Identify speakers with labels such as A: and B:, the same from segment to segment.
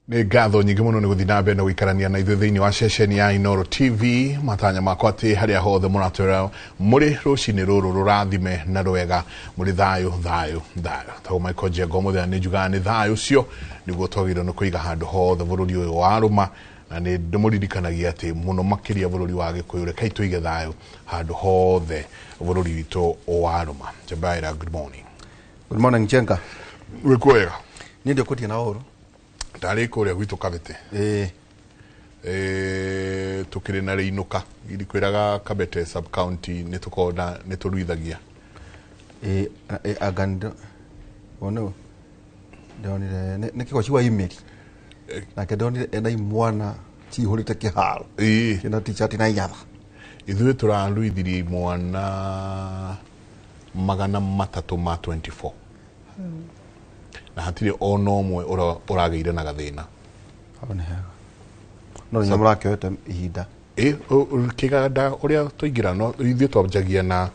A: Nĩ ngatho nyingĩ mũno nĩ gũthiĩ na mbere na gũikarania na ithuĩ thĩinĩ wa ceceni ya Inooro TV. Matanya makwa atĩ harĩa hothe mũratwĩra mũrĩ rũcinĩ rũrũ rũrathime na rwega, mũrĩ thayũ thayũ thayũ. Tagwo Michael Njenga, mũthenya nĩ njugaga nĩ thayũ ũcio nĩguo twagĩrĩirwo nĩ kũiga handũ hothe bũrũri ũyũ wa rũma, na nĩ ndĩmũririkanagia atĩ mũno makĩria bũrũri wa Gĩkũyũ, rekei tũige thayũ handũ hothe bũrũri witũ wa rũma. Njebaira, good morning.
B: Good morning, Njenga.
A: Wĩkuo wega?
B: Niĩ ndĩkũtie na ũru.
A: Ndarĩ kũrĩa gwitũ Kabete.
B: Ĩĩ.
A: Tũkĩrĩ na rĩinũka irikwĩraga Kabete sub county nĩ tũkoragwo na nĩ tũruithagia.
B: Ĩĩ, anga wone ndonire nĩ kĩgoci wa imeri. Nake ndonire ena imwana cihũrĩte kĩharo. Kĩna t-shirt na inyatha.
A: Ithuĩ tũraruithirie imwana 324 na hatirĩ ona ũmwe ũragĩire na gathĩna.
B: Hau nĩ hega. No nĩ mũrakĩoete ihinda.
A: Kĩganda ũrĩa tũingĩra no ithuĩ twanjagia na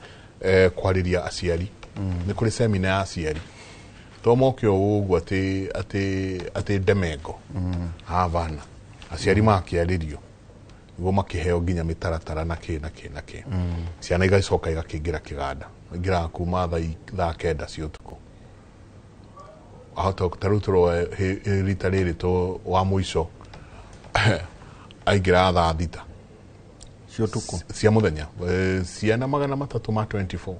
A: kwarĩria aciari. Nĩ kũrĩ semina ya aciari. To moke o ũguo atĩ ndemengo. Havana. Aciari makĩarĩrio nĩguo makĩheo nginya mĩtaratara na kĩ na kĩ na kĩ. Ciana igacoka igakĩingĩra kĩganda. Ingĩraga kuma thaa 9 cia ũtukũ. Ahota ta rĩu tũroe rita rĩrĩ to wa mũico aingĩraga thaa 6
B: cia ũtukũ.
A: Cia mũthenya. Ciana 324.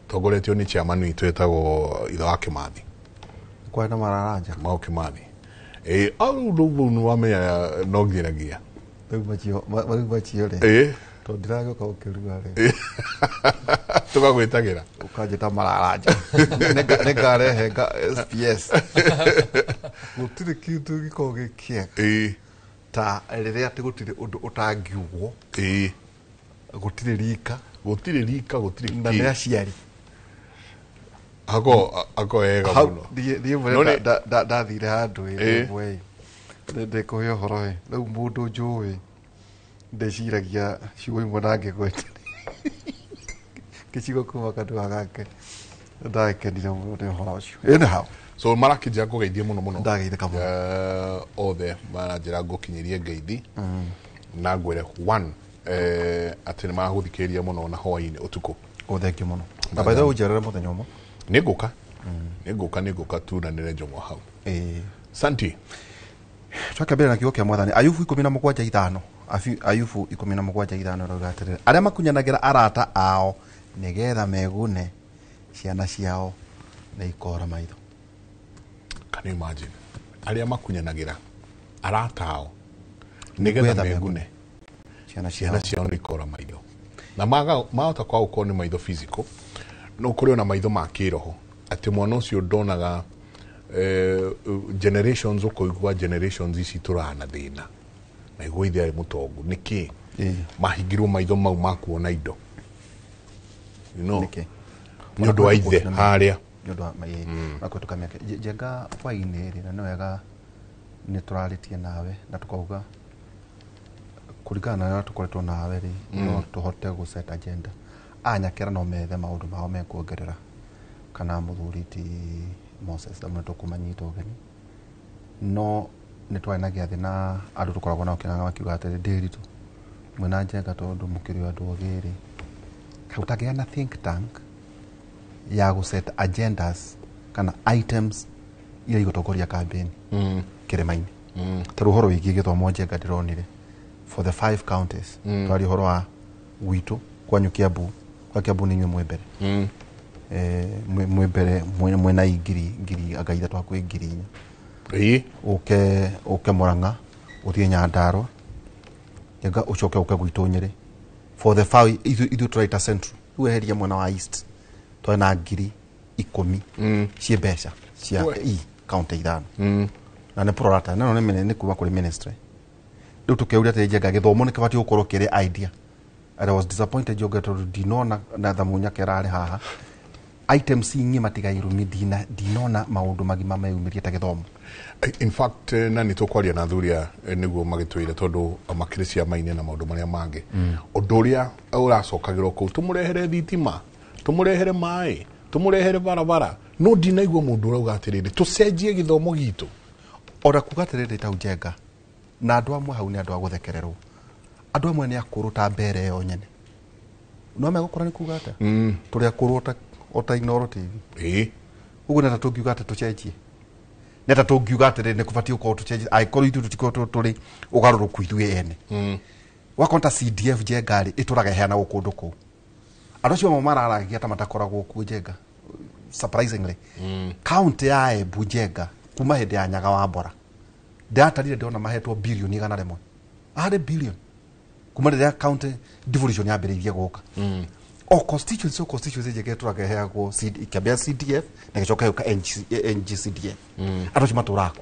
A: Tongoretio nĩ chairman witũ etagwo ithe wa Kĩmathi.
B: Kwarĩ na mararanja.
A: Mao Kĩmathi. Au rĩu nĩ wamenya no nginyagia.
B: Rĩu macio rĩ. Tondũ ndiragĩũka gũkĩruga rĩ.
A: Tũgagwĩtagĩra.
B: Ũkanjĩta mararanja. Nĩngarehe SPS. Gũtirĩ kĩndũ gĩkoragwo gĩ kĩega. Ta rĩrĩa atĩ gũtirĩ ũndũ ũtangiugwo. Gũtirĩ rika.
A: Gũtirĩ rika, gũtirĩ
B: Na
A: kĩ.
B: nĩ aciari.
A: Ako wega
B: Hau,
A: mũno.
B: thiĩ
A: No
B: mwene
A: nĩ-
B: ndathire handũ ĩ, rĩmwe ĩ. Ndĩkũhe ũhoro ĩ. Rĩu mũndũ njũĩ ndĩciragia ciugo imwe na ngĩgwete. Gĩcigo kuma kanua gake. Ndagĩkenire mũno nĩ ũhoro ũcio. Anyhow.
A: So marakĩnjĩra ngũgeithie mũno mũno.
B: Ndageithĩka mũno.
A: Othe maranjĩra ngũkinyĩrie ngeithi. Na ngwĩre one, atĩ nĩ maragũthikĩrĩria mũno na hwaĩ-inĩ ũtukũ.
B: Oh, thank you mũno. Na by the way, ũnjerere mũthenya ũmwe.
A: Nĩ ngũka. Nĩ ngũka, nĩ ngũka tunanĩre njũng'wa hau. Santi.
B: Twakĩambĩrĩria na kiugo kĩa Mwathani. Ayubu ikũmi na mũgwanja ithano. Ayubu ikũmi na mũgwanja ithano ĩrauga atĩrĩrĩ, arĩa makunyanagĩra arata ao nĩgetha megune, ciana ciao nĩ ikora maitho.
A: Can you imagine? Arĩa makunyanagĩra arata ao nĩgetha
B: Nĩgetha
A: megune,
B: ciana
A: ciana
B: ciao
A: ciao nĩ ikora maitho. Na mahota kwaga gũkorwo nĩ maitho physical, no kũrĩ ona maitho ma kĩroho, atĩ mwana ũcio ndonaga, generations, ũkũigua generations ici tũrana thĩna. Na igua ithe arĩ mũtongu, nĩkĩ? Mahingirwo maitho mau ma kuona indo. You know?
B: Nĩkĩ?
A: Nĩ ũndũ wa ithe harĩa.
B: Nĩ ũndũ wa na kũhĩtũka mĩaka. Njenga hwaĩ-inĩ rĩ, na nĩ wega nĩ tũrarĩtie nawe na tũkauga kũringana na ũrĩa tũkoretwo nawe rĩ, no tũhote gũ set agenda. Anyakera no methe maũndũ mao mekuongerera, kana mũthuri ti Moses, na tũkũmanyita ũgeni. No nĩ twarĩ na gĩathĩ na andũ tũkoragwo nao kĩng'ang'a makiuga atĩrĩ, Ndĩritũ mwĩna Njenga tondũ mũkĩrĩ andũ ogĩ rĩ, kaĩ ũtangĩgĩa na think tank ya gũ set agendas kana items iria igũtongoria campaign kĩrĩma-inĩ. Ta rĩu ũhoro wĩgiĩ gĩthomo Njenga ndĩronire for the 5 counties. Twaria ũhoro wa gwitũ kwanyu Kiambu, kwa Kiambu nĩ inyuĩ mwĩ mbere. Mwĩ mbere, mwĩna ngiri anga ithatũ hakuhĩ ngiri inya. Ũke Murang'a, ũthiĩ Nyandarua, Njenga ũcoke ũke gwitũ Nyĩrĩ. For the 5, ithuĩ tũraita Central. Rĩu eheria mwena wa East, twarĩ na ngiri ikũmi ciĩ mbeca cia i county ithano. Na nĩ prorata, na no nĩ kuma kũrĩ ministry. Rĩu tũkĩũria atĩrĩ, Njenga, gĩthomo nĩ kĩbatiĩ gũkorwo kĩrĩ idea. And I was disappointed Njonge tondũ ndinona na Thamu Nyakera arĩ haha. Items ng'ima tiga irumi, ndinona maũndũ magima meyumĩrie ta gĩthomo.
A: In fact, na nĩ tũkwaria na athuri aya, nĩguo magĩtwĩre tondũ makĩrĩ ciama-inĩ na maũndũ marĩa mangĩ. Ũndũ ũrĩa ũracokagĩrwo kũu, tũmũrehere thitima, tũmũrehere maĩ, tũmũrehere barabara, no ndinaigua mũndũ ũrauga atĩrĩrĩ, tũcenjie gĩthomo gitũ.
B: Ona kuga atĩrĩrĩ tau Njenga na andũ amwe hau nĩ andũ a gũthekererwo, andũ amwe nĩ akũrũ ta mbere ĩyo nyene, no megũkũra nĩ kuga atĩa, tũrĩ akũrũ ota Inooro TV. Ũguo nĩ ta tũngiuga atĩ tũcenjie, nĩ ta tũngiuga atĩrĩrĩ nĩ kũbatiĩ gũkorwo tũcenjie angĩkorwo ithuĩ tũtikorwo tũrĩ ũgarũrũku ithuĩ ene. Wakorwo ta CDF Njenga rĩ, ĩtũraga ĩheanagwo kũndũ kũu, andũ acio amwe mararagia ta matakoragwo kuo Njenga. Surprisingly, county ya Embu Njenga kuma hĩndĩ ya Nyaga wa Mbora ndĩratarire ndĩrona mahetwo bilioni 100, 100 billion, kuma rĩrĩa county devolution yambĩrĩirie gũka. O constituency, o constituency Njenga ĩtũraga ĩheagwo ikĩambia CDF na ĩgĩcoka ĩgĩũka NGCDF. Andũ acio matũraga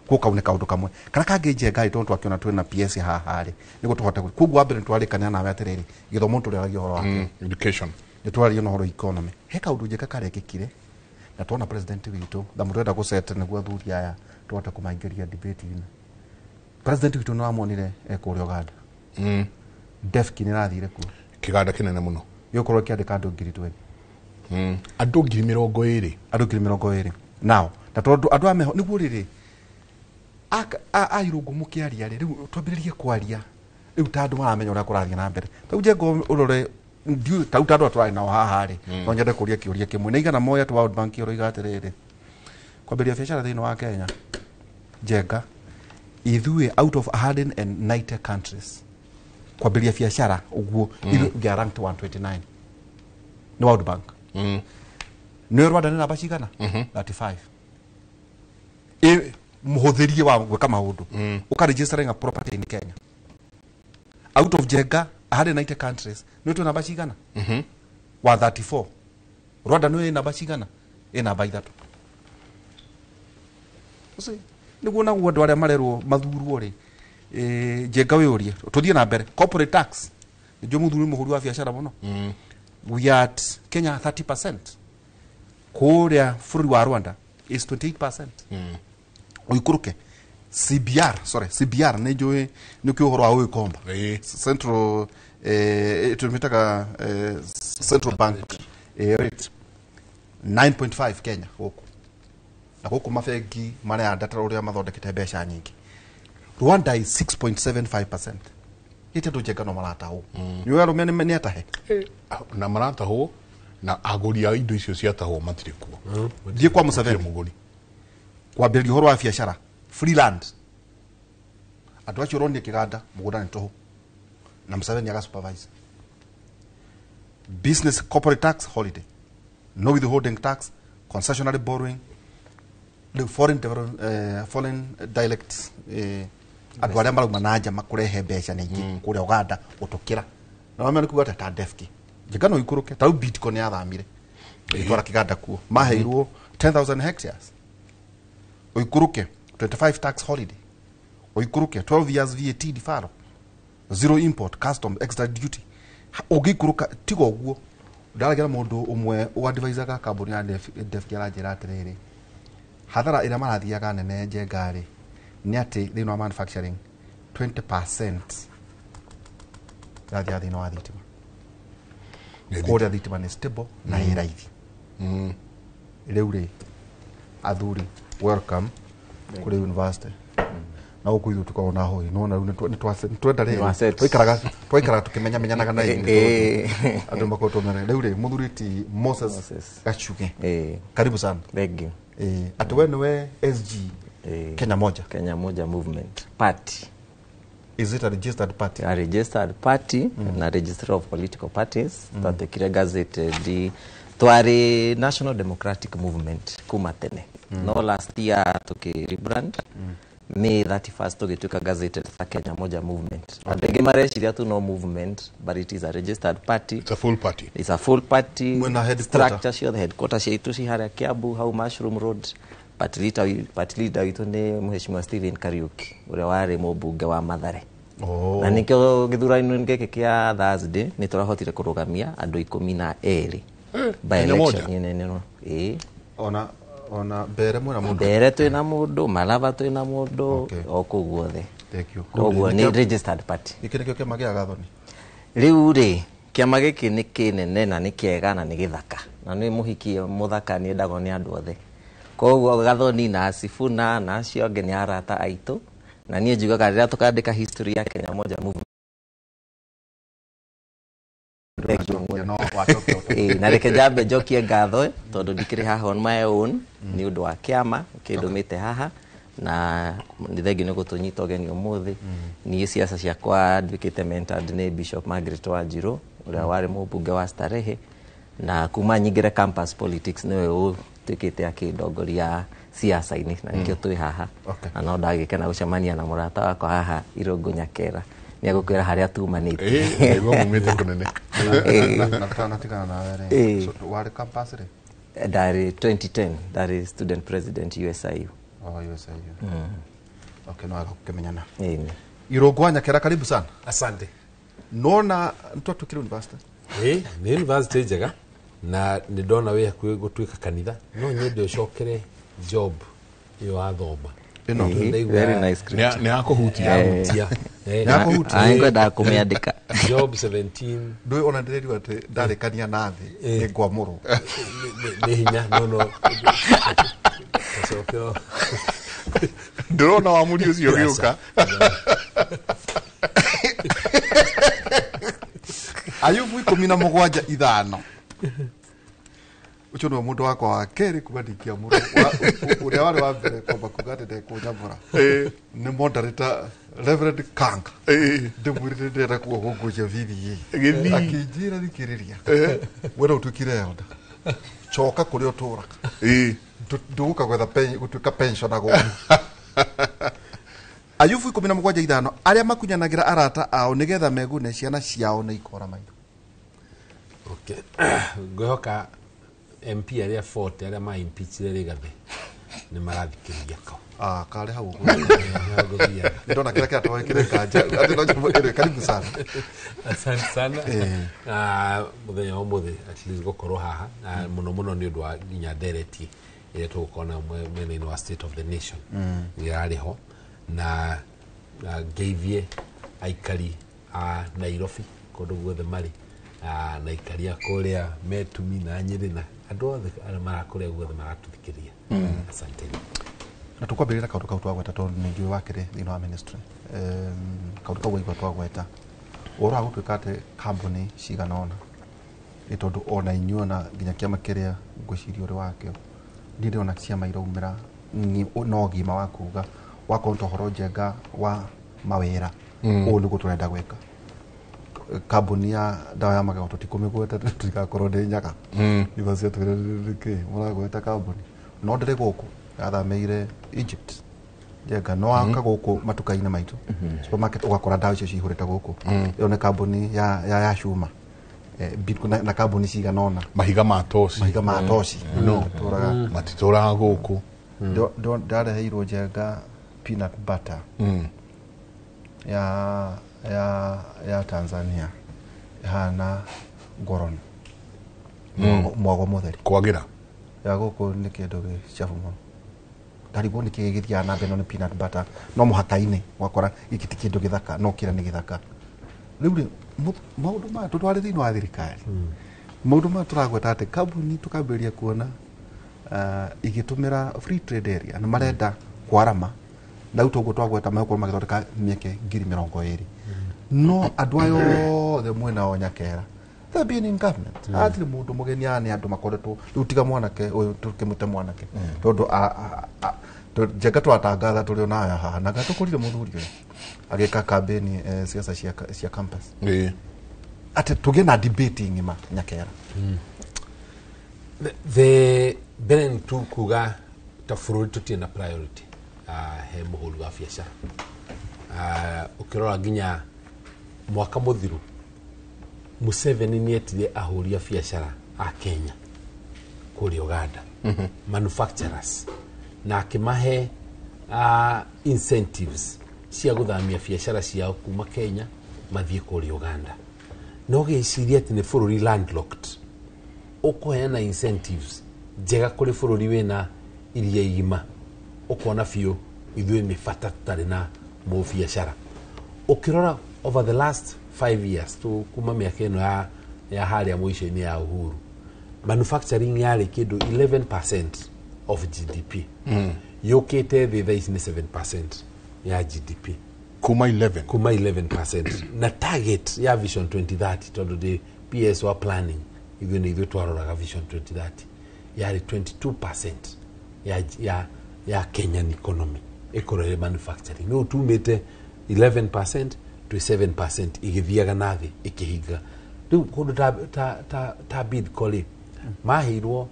B: kuo kau nĩ kaũndũ kamwe kana kangĩ Njenga rĩ, tondũ twakĩona twĩna PS haha rĩ, nĩguo tũhote koguo wa mbere nĩtwarĩkanĩra nawe atĩrĩrĩ, gĩthomo tũrĩaragia ũhoro wakĩo,
A: education,
B: nĩ twaragia na ũhoro economy. He kaũndũ Njenga karekĩkire na tuona president witũ na mũndũ gũcete nĩguo athuri aya tũhote kũmaingĩria debate-inĩ. President witũ nĩ wamuonire kũrĩa Uganda, Defki nĩ ĩrathire kuo,
A: kĩganda kĩnene mũno,
B: gĩgũkorwo kĩandĩka andũ 20,000.
A: Andũ 20,000.
B: Andũ 20,000 nao, na tondũ andũ ameho nĩguo rĩrĩ airũngũ mũkĩaria rĩ, rĩu twambĩrĩrie kwaria rĩu ta andũ maramenya ũrĩa kũrathiĩ na mbere. Rĩu Njenga ũrore ndiũĩ ta rĩu ta andũ aya tũrarĩ nao haha rĩ, no nyende kũria kĩũria kĩmwe nĩ igana moya World Bank ũroiga atĩrĩrĩ, kwambĩrĩria biacara thĩinĩ wa Kenya Njenga, ithuĩ out of 190 countries kwambĩrĩria biacara ũguo ithuĩ we are ranked 129 nĩ World Bank. Nĩ Rwanda nĩ namba cigana? 35. Ĩ mũhũthĩrie wa gwĩka maũndũ ũka registering a property in Kenya out of Njenga 190 countries nĩ twĩ namba cigana? 134. Rwanda nĩ namba cigana? Ĩ namba 3. Ũci nĩguo naguo andũ arĩa marerwo mathurwo rĩ, Njenga wĩũrie tũthiĩ na mbere. Corporate tax, nĩnjũĩ mũthuri nĩ mũhũri wa biacara mũno. We are at Kenya 30%, kũrĩa bũrũri wa Rwanda is 28%. Ũikũrũke CBR, sorry, CBR nĩ njũĩ nĩ kĩ ũhoro wa ũgĩkomba central, tũmĩtaga central bank rate 9.5 Kenya gũkũ, na gũkũ mabengi mareyanda ta ũrĩa mathondekete mbeca nyingĩ. Rwanda is 6.75%. Gĩte andũ Njenga no maratahwo, nĩ ũĩ arũme nĩ atahe.
A: Na maratahwo na agũri a indo icio ciatahwo matirĩ kuo.
B: Thiĩ kwa
A: Gũtirĩ
B: Museveni
A: mũgũri.
B: Kwambĩrĩria ũhoro wa biacara free land, andũ acio ũronire kĩganda mũgũnda nĩ tũhũ na Museveni aga supervise. Business corporate tax holiday, no withholding tax, concessionary borrowing, rĩu foreign foreign direct, andũ arĩa marauma na nja makũrehe mbeca nĩ ingĩ kũrĩa Uganda gũtũkĩra na wamenya nĩ kuga atĩ ta Defki Njenga no ikũrũke. Ta rĩu Bidco nĩ yathamire ĩgĩtwara kĩganda kuo, maheirwo 10,000 hectares. Ũikũrũke 25 tax holiday, ũikũrũke 12 years VAT deferral, zero import custom extra duty. Ũngĩikũrũka tiga ũguo, ndaragia na mũndũ ũmwe ũadvisaga kambuni ya Defki, aranjĩra atĩrĩrĩ, hathara ĩrĩa marathiaga nene Njenga rĩ, nĩ atĩ thĩinĩ wa manufacturing 20% ĩrathiaga thĩinĩ wa thitima. Kũrĩa thitima nĩ stable na ĩ raithi. Rĩu rĩ, athuri, welcome kũrĩ university na gũkũ ithuĩ tũkoragwo na hoi nona rĩu nĩ twenda rĩrĩ
C: Nĩwaset.
B: twaikaraga tũkĩmenyamenyanaga na ithuĩ andũ makoretwo mena. Rĩu rĩ, mũthuri ti Moses
C: Moses.
B: Gachuge, karibu sana.
C: Thank you.
B: Atĩ we nĩwe SG Kenya Moja.
C: Kenya Moja Movement Party.
B: Is it a registered party?
C: A registered party na registrar of political parties. Twatuĩkire gazetted, twarĩ National Democratic Movement kuma tene, no last year tuki rebrand May 31st tũgĩtuĩka gazetted ta Kenya Moja Movement. Andũ aingĩ mareciria tu no movement, but it is a registered party.
A: It's a full party.
C: It's a full party.
B: Mwena headquarter?
C: Structure ciothe, headquarter ciitũ ci harĩa Kiambu hau Mushroom Road. Party leader witũ nĩ Mheshimiwa Stephen Kariuki ũrĩa warĩ mũmbunge wa Mathare.
B: Oh.
C: Na nĩkĩo gĩthurano gĩkĩ kĩa Thursday nĩ tũrahotire kũrũgamia andũ 12 by
A: Kenya Moja?
C: election nene no ĩĩ.
B: Ona mbere mwena mũndũ?
C: Mbere twĩna mũndũ, Malava twĩna mũndũ.
B: Okay.
C: O kũu guothe.
B: Thank you.
C: Koguo nĩ registered party.
B: Gĩkĩ nĩkĩo kĩama gĩa Gathoni.
C: Rĩu rĩ, kĩama gĩkĩ nĩ kĩnene na nĩ kĩega na nĩ gĩthaka na nĩ mũhiki mũthaka nĩ endagwo nĩ andũ othe. Koguo Gathoni na Sifuna na acio angĩ nĩ arata aitũ, na niĩ njugaga rĩrĩa tũkandĩka history ya Kenya Moja Movement.
B: No wacokia.
C: Ĩĩ, na reke njambe njokie ngatho tondũ ndikĩrĩ haha on my own nĩ ũndũ wa kĩama kĩndũmĩte haha, na nĩ thengiũ nĩ gũtũnyita ũgeni ũmũthĩ. Niĩ siasa ciakwa nduĩkĩte mentored nĩ Bishop Margaret Wanjiru ũrĩa warĩ mũmbunge wa Starehe, na kuma nyingĩre campus politics nĩwe ũtuĩkĩte akĩndongoria siasa-inĩ, na nĩkĩo twĩ haha. Na no ndagĩkena gũcemania na mũrata wakwa haha Irũngũ Nyakera, nĩ egũkwĩra harĩa tumanĩte.
A: Ĩĩ, ndaigua mumĩte kũnene.
B: Na tutanatigana nawe rĩ, so, warĩ campus rĩ?
C: Ndarĩ 2010 ndarĩ student president USIU.
B: Oh, USIU. Okay, no wega gũkĩmenyana.
C: Ĩĩ.
B: Irũngũ wa Nyakera, karibu sana.
D: Asante.
B: Nona nĩtwatuĩkire university.
D: Ĩ nĩ university njega na nĩ ndona wĩ hakuhĩ gũtuĩka kanitha. No nyende ũcokere job ĩyo wathoma.
B: Ĩno.
C: Ĩĩ,
D: Ndaigua-
C: very nice script.
A: Nĩ yakũhutia.
D: Yahutia.
B: Nĩyakũhutia.
C: Ah, ngwendaga kũmĩandĩka.
D: Job 17.
B: Ndũĩ ona ndĩrerirwo atĩ ndarĩkania na thĩ nĩ ngwamũrwo.
D: Nĩ hinya no ũcokero.
A: Ndĩrona wamũri ũcio ũgĩũka.
B: Ayubu 17:5. Ũcio nĩwe mũndũ wakwa wa kerĩ kuma ndingĩamũrwo. Ũrĩa warĩ wa mbere kwamba kuga atĩ ndekũnyamũra nĩ moderator Reverend Kanga. Ndĩmwĩrĩte ndĩrenda kuga gũngũcia VVA.
A: Gĩthii.
B: Akĩnjĩra, thikĩrĩria, we no ũtuĩkire elder, coka kũrĩa ũtũraga. Ndũgũka gwetha gũtuĩka pensioner gũkũ. Ayubu 17:5, arĩa makunyanagĩra arata ao nĩgetha megune, ciana ciao nĩ ikora maitho.
D: Okay. Ngwĩhoka MP arĩa 40 arĩa ma impeachire Rigathĩ nĩ marathikĩrĩria kau.
B: Ah, karĩ hau ũguo.
D: Ngũthiaga.
B: Ndona kĩrĩa kĩratwekĩre kanja atĩ no nyamũ ĩrĩ. Karibu sana.
D: Asante sana. Ah, mũthenya wa ũmũthĩ at least gũkorwo haha na mũno mũno nĩ ũndũ wa nginya ndereti ĩrĩa tũgũkorwo nayo mwena-inĩ wa State of the Nation ĩrarĩ ho, na ngeithie aikari a Nairobi kũndũ guothe marĩ, na aikari a kũrĩa Metumi na Nyĩrĩ na andũ othe arĩa marakũrĩa guothe maratũthikĩrĩria, asanteni.
B: Na tũkwambĩrĩria kaũndũ kau twagweta tondũ nĩ njũĩ wakĩrĩ thĩinĩ wa ministry. Kaũndũ kau waigua twagweta ũhoro wa gũtuĩka atĩ kambuni cigana ũna nĩ tondũ ona inyuĩ ona nginya kĩama kĩrĩa ngwĩciria ũrĩ wakĩo, niĩ ndĩrona ciama iraumĩra no gima wa kuga wakorwo nĩ ta ũhoro njenga wa mawĩra ũũ nĩguo tũrenda gwĩka. Kambuni ya ndawa ya magego, tũtikũmĩgweta tũtigakorwo nĩ nyaga itho ciatwĩra nĩkĩ mũragweta kambuni, no ndĩrĩ gũkũ, yathamĩire Egypt. Njenga no waka gũkũ matuka-inĩ maitũ, supermarket, ũgakora ndawa icio cihũrĩte gũkũ. Ĩyo nĩ kambuni ya cuma. Na kambuni cigana ũna.
A: Mahiga ma toci.
B: Mahiga ma toci
A: No.
B: tũraga.
A: Matitũraga gũkũ.
B: Ndareheirwo njenga peanut butter ya Tanzania ihana ngorono, mwago mũtheri.
A: Kwagĩra.
B: Ya gũkũ nĩ kĩndũ gĩchafu mũno. Ndarigwo nĩ kĩĩ gĩthiaga na mbere, no nĩ peanut butter no mũhaka-inĩ wakora gĩkĩ ti kĩndũ gĩthaka no kĩrĩa nĩ gĩthaka. Rĩu rĩ maũndũ maya tũtwarĩ thĩinĩ wa thirikari, maũndũ maya tũragweta atĩ kambuni tũkambĩrĩria kuona igĩtũmĩra free trade area na marenda kwarama na rĩu toguo twagweta megũkorwo magĩthondeka mĩeke 20,000, no andũ aya othe mwena o Nyakera, they been in government, hatirĩ mũndũ mũgeni. Aya nĩ andũ makoretwo rĩu tiga mwanake ũyũ tũkĩmũte mwanake tondũ njenga twatangatha tũrĩ ona aya haha na gatũkũrire mũthuri ũyũ agĩka kambĩni, siasa cia campus atĩ tũgĩe na debate ng'ima Nyakera.
D: The mbere nĩ tu kuga ta bũrũri tũtirĩ na priority he mũhũri wa biacara. Ũkĩrora nginya mwaka mũthiru Museveni nĩ etire ahũri a biacara a Kenya kũrĩa Uganda, manufacturers, na akĩmahe incentives cia gũthamia biacara ciao kuma Kenya mathiĩ kũrĩa Uganda. No gĩciria atĩ nĩ bũrũri landlocked ũkũheana incentives njega kũrĩ bũrũri wĩna iria igima, ũkona biũ ithuĩ nĩ bata tũtarĩ na mũbiacara. Ũkĩrora over the last 5 years tu kuma mĩaka ĩno ya harĩa mũico-inĩ ya Uhuru, manufacturing yarĩ kĩndũ 11% of GDP. Yũkĩte thĩ thaa ici nĩ 7% ya GDP.
A: Kuma 11.
D: Kuma 11%, na target ya Vision 2030, tondũ ndĩ PS wa planning, ithuĩ nĩ ithuĩ twaroraga Vision 2030, yarĩ 22% ya Kenyan economy ĩkorwo ĩrĩ manufacturing. Rĩu tumĩte 11% to 7%, ĩgĩthiaga na thĩ ĩkĩhinga. Rĩu kũndũ ta Bidco rĩ, maheirwo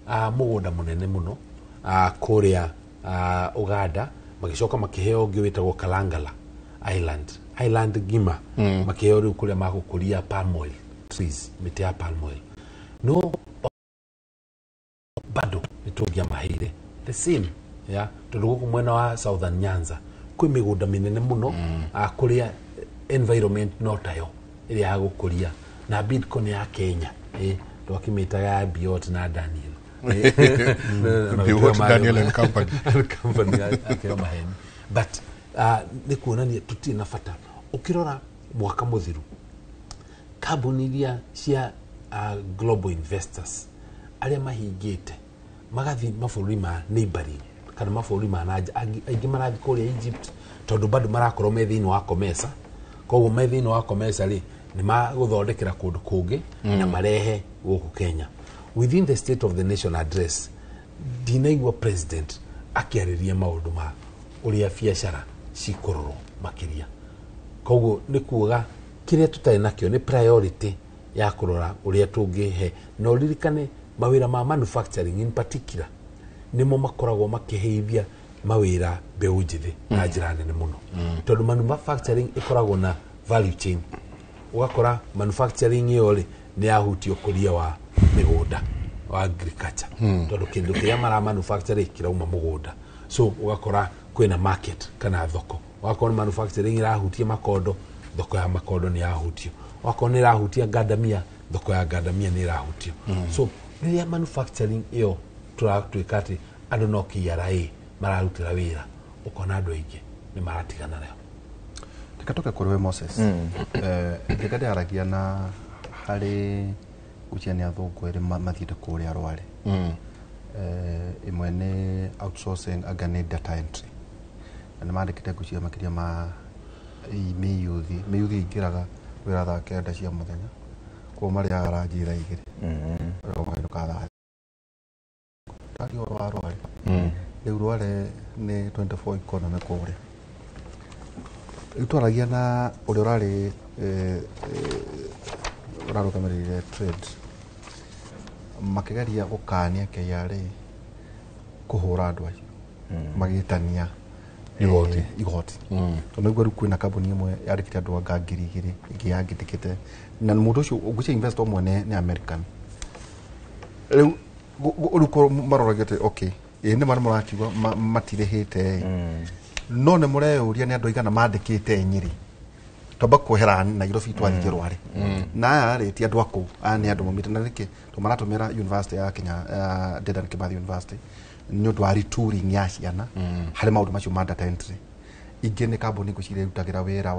D: mũgũnda mũnene mũno kũrĩa Uganda, magĩcoka makĩheo ũngĩ wĩtagwo Kalangala Island ngima, makĩheo rĩu kũrĩa magũkũria palm oil trees, mĩtĩ ya palm oil. No bado nĩ tũngĩamaheire the same ya tondũ gũkũ mwena wa Southern Nyanza kwĩ mĩgũnda mĩnene mũno, kũrĩa environment no tayo ĩrĩa ya gũkũria, na Bidco nĩ ya Kenya, twakĩmĩtaga ya Biot na Daniel.
A: Biot Daniel and Company.
D: Company akĩo maheni, but nĩ kuonania tũtirĩ na bata. Ũkĩrora mwaka mũthiru, kambuni iria cia global investors arĩa mahingĩte magathiĩ mabũrũri ma neighboring kana mabũrũri ma nanja, aingĩ marathiĩ kũrĩa Egypt, tondũ bado marakorwo me thĩinĩ wa COMESA. Koguo me thĩinĩ wa COMESA rĩ, nĩ magũthondekera kũndũ kũngĩ na marehe gũkũ Kenya. Within the State of the Nation Address, ndinaigua president akĩarĩria maũndũ ma ũrĩa biacara cikũrorwo makĩria. Koguo nĩ kuga kĩrĩa tũtarĩ nakĩo nĩ priority ya kũrora ũrĩa tũngĩhe. Na ũririkane mawĩra ma manufacturing in particular nĩmo makoragwo makĩheithia mawĩra mbeũ njĩthĩ na njĩra nene mũno, tondũ manufacturing ĩkoragwo na value chain. Ũgakora manufacturing ĩyo rĩ, nĩ yahutia ũkũria wa mĩgũnda wa agriculture, tondũ kĩndũ kĩrĩa mara manufacture kĩrauma mũgũnda, so ũgakora kwĩna market kana thoko. Ũgakora manufacturing ĩrahutia makondo, thoko ya makondo nĩ yahutio. Ũgakora nĩ ĩrahutia ngandamia, thoko ya ngandamia nĩ ĩrahutio. So rĩrĩa manufacturing ĩyo tũratuĩka atĩ andũ no KRA mararutĩra wĩra, ũkona andũ aingĩ nĩ maratigana nayo.
B: Reke tũke kũrĩ we Moses. Njega ndĩaragia na harĩ gwĩciria nĩ athũngũ erĩ mathiĩte kũrĩa Rware. Ĩmwe nĩ outsourcing, anga nĩ data entry, na nĩ mandĩkĩte ngwĩciria makĩria ma mĩyuthi ĩingĩraga wĩra thaa 9 cia mũthenya, koguo marĩaga ranji thaa 2, magainũka thaa tari ũhoro wa Rware. Rĩu Rware nĩ 24 economy kũrĩa. Rĩu twaragia na ũrĩa ũrarĩ ũrarũgamĩrĩire trade, makĩgeria gũkania KRA kũhũra andũ acio magĩtania
A: igoti.
B: Igoti, tondũ nĩguo rĩu kwĩna kambuni ĩmwe yandĩkĩte andũ anga 2000, ĩngĩ yandĩkĩte, na mũndũ ũcio ngwĩciria investor ũmwe nĩ American. Rĩu rĩu korwo maroragia atĩ okay, ĩĩ nĩ ma nĩ mũrakiuga matirĩhĩte, no nĩ mũreyũria nĩ andũ aigana mandĩkĩte Nyĩrĩ, twamba kwehera Nairobi twathiĩ Rware, na aya rĩ ti andũ a kũu, aya nĩ andũ maumĩte na nĩkĩ tondũ maratũmĩra university ya Kenya, Dedan Kimathi University, nĩ ũndũ wa retooling ya ciana harĩ maũndũ macio ma data entry. Ingĩ nĩ kambuni ngwĩciria irutagĩra wĩra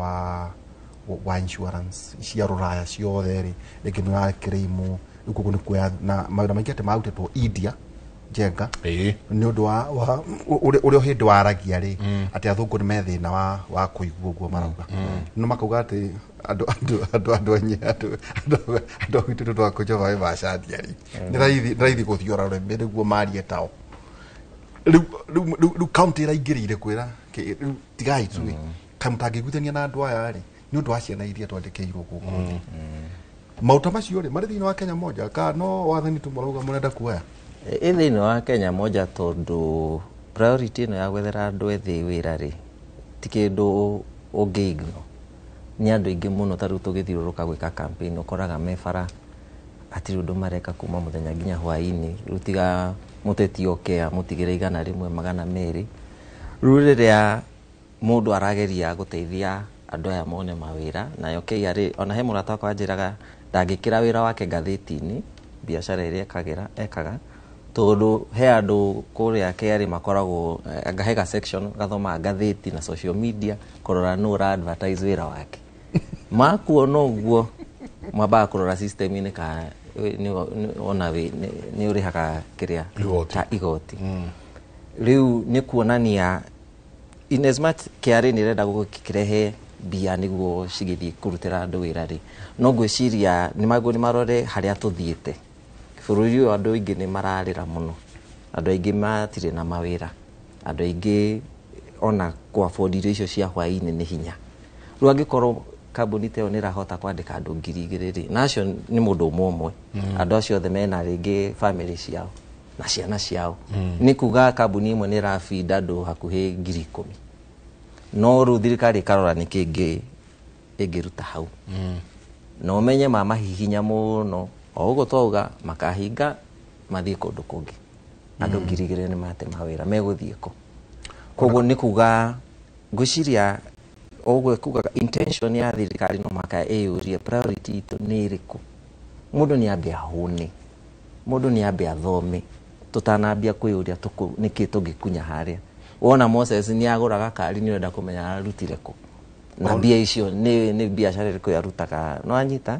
B: wa insurance cia rũraya ciothe rĩ, rĩngĩ nĩ ũrakĩrĩimwo rĩu, koguo nĩ kuoya na mawĩra maingĩ atĩ marutĩtwo India, Njenga, nĩ ũndũ wa ũrĩa hĩndĩ waragia rĩ atĩ athũngũ nĩ me thĩna wa kũigua ũguo marauga, no makauga atĩ andũ enye andũ gwitũ nĩ twakũnja maĩ macaria rĩ, nĩ raithi gũthiora rũrĩmĩ nĩguo marie tao. Rĩu county ĩraingĩrĩire kwĩra rĩu tigai ithuĩ kaĩ mũtangĩiguithania na andũ aya rĩ, nĩ ũndũ wa ciana iria twandĩkĩirwo gũkũ thĩ. Maũta macio rĩ marĩ thĩinĩ wa Kenya moja ka no wathani tu marauga mũrenda kuoya?
C: Ĩ thĩinĩ wa Kenya moja, tondũ priority ĩno ya gwethera andũ ethĩ wĩra rĩ, ti kĩndũ ũngĩ ignore. Nĩ andũ aingĩ mũno, ta rĩu tũgĩthiũrũrũka gwĩka campaign, ũkoraga me bara hatirĩ ũndũ mareka kuma mũthenya nginya hwaĩ-inĩ. Rĩu tiga mũteti oke amũtigĩre 100, 200. Rĩu rĩrĩa mũndũ arageria gũteithia andũ aya mone mawĩra, nayo KRA, ona he mũrata wakwa anjĩraga ndangĩkĩra wĩra wake ngathĩti-inĩ, biacara ĩrĩa ekaga, tondũ he andũ kũrĩa KRA makoragwo anga he ga section gathomaga ngathĩti na social media kũrora nũ ũra advertise wĩra wake. Makuona ũguo mambaga kũrora system-inĩ kana ona nĩ ũrĩhaga kĩrĩa
A: Igoti.
C: Ta igoti. Rĩu nĩ kuonania in as much KRA nĩ ĩrenda gũkĩrehe mbia nĩguo cigĩthiĩ kũrutĩra andũ wĩra rĩ, no ngwĩciria nĩ maguo nĩ marore harĩa tũthiĩte bũrũri ũyũ. Andũ aingĩ nĩ mararĩra mũno, andũ aingĩ matirĩ na mawĩra, andũ aingĩ ona kũ afford irio icio cia hwaĩ-inĩ nĩ hinya. Rĩu angĩkorwo kambuni ta ĩyo nĩ ĩrahota kwandĩka andũ 2000 rĩ, na acio nĩ mũndũ ũmwe ũmwe, andũ acio othe mena rĩngĩ family ciao na ciana ciao, nĩ kuga kambuni ĩmwe nĩ ĩrabinda andũ hakuhĩ 10,000. No rĩu thirikari ĩkarora nĩkĩ ĩngĩruta hau, na ũmenye mamahihinya mũno o ũguo twauga makahinga mathiĩ kũndũ kũngĩ. Andũ 2000 nĩ mate mawĩra, megũthiĩ kũ? Koguo nĩ kuga ngwĩciria ũguo kuga intention ya thirikari no maka ĩyũrie priority itũ nĩ ĩrĩkũ. Mũndũ nĩ ambe ahũne, mũndũ nĩ ambe athome, tũtanambia kwĩyũria nĩkĩ tũngĩkunya harĩa. Wona Moses nĩ agũraga kari, nĩ ũrenda kũmenya ararutire kũ na mbia icio, nĩ biacara ĩrĩkũ arutaga. No anyita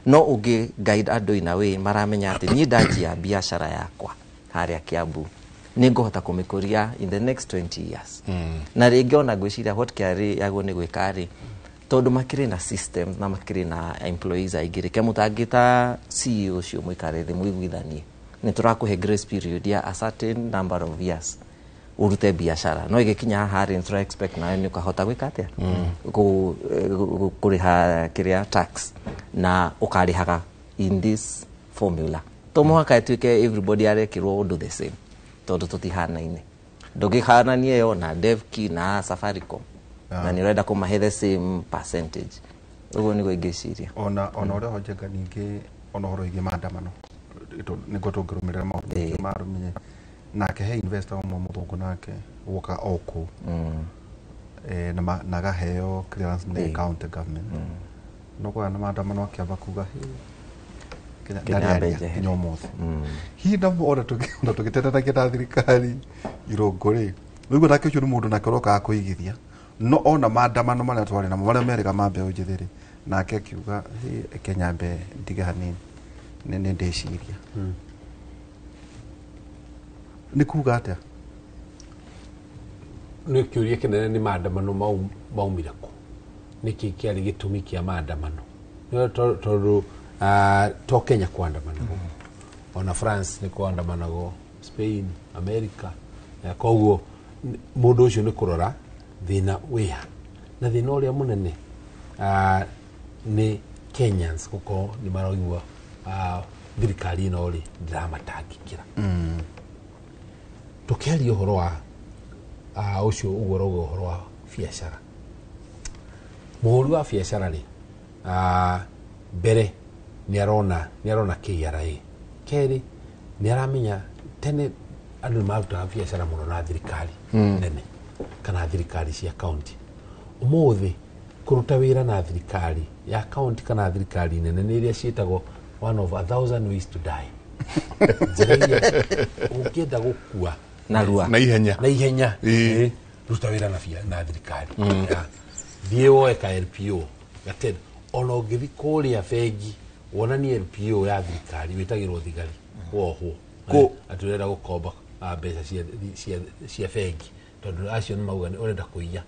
C: no ũngĩ guide andũ in a way maramenya atĩ niĩ ndanjia biacara yakwa harĩa Kiambu nĩ ngũhota kũmĩkũria in the next 20 years. Na rĩngĩ ona ngwĩciria what KRA yagwo nĩ gwĩka rĩ, tondũ makĩrĩ na system na makĩrĩ na employees aingĩ rĩ, kemũtangĩta CEO ũcio mũikare thĩ mũiguithanie nĩ tũrakũhe grace period ya a certain number of years urute biacara, no ĩgĩkinya haha rĩ, nĩ tũra expect nawe nĩ ũkahota gwĩka atĩa kũrĩha kĩrĩa tax na ũkarĩhaga in this formula. To mũhaka ĩtuĩke everybody arekĩrwo ũndũ the same, tondũ tũtihanaine. Ndũngĩhanania ĩyo na Devki na Safaricom na nĩ ũrenda kũmahe the same percentage. Ũguo nĩguo ingĩciria.
B: Ona ũrĩa ho Njenga, ningĩ ona ũhoro wĩgiĩ maandamano nĩguo tũngĩrũmĩrĩra maũndũ maingĩ marũmie nake. He investor ũmwe mũthũngũ nake woka o kũu na agaheo clearance nĩ county government, no kwaya na maandamano akĩamba kuga, "Hĩ, Kenya
C: Kenya
B: ndarĩ
C: ambe
B: aria
C: njehere."
B: nginya ũmũthĩ." Hihi namo ona tũgĩtetanagia na thirikari irũngũ rĩ, rĩu nake ũcio nĩ mũndũ nake ũrokaga kũigithia, no ona maandamano marĩa twarĩ namo marĩa merĩga ma mbeũ njĩthĩ rĩ, nake akiuga, "Hĩ, Kenya mbe ndige hanini nĩ ndĩciria." Nĩ kuga atĩa?
D: Nĩ kĩũria kĩnene, nĩ maandamano mau maumire kũ? Nĩkĩ kĩarĩ gĩtũmi kĩa maandamano? Nĩ tondũ to Kenya kwandamanago, ona France nĩ kwandamanago, Spain, America. Koguo mũndũ ũcio nĩ kũrora thĩna wĩha, na thĩna ũrĩa mũnene nĩ Kenyans gũkorwo nĩ maraigua thirikari ĩno rĩ ndĩramatangĩkĩra. Tũkĩaria ũhoro wa ũcio ũguo ũrauga ũhoro wa biacara, mũhũri wa biacara rĩ, mbere nĩ arona KRA, kerĩ nĩ aramenya tene andũ nĩ marutaga biacara mũno na thirikari nene kana thirikari cia kaunti. Ũmũthĩ kũruta wĩra na thirikari ya kaunti kana thirikari nene nĩ iria ciĩtagwo one of a thousand ways to die, njĩra iria ũngĩenda gũkua
C: narua.
A: Na ihenya.
D: Na ihenya. Ruta wĩra na thirikari. Ya. Thiĩ woe ka LPO gaten, ona ũngĩthi kũrĩa bengi wonanie LPO ya thirikari, wĩtagĩrwo thigari wohwo. Atĩ ũrenda gũkomba mbeca cia bengi, tondũ acio nĩ mauga nĩ ũrenda kũiya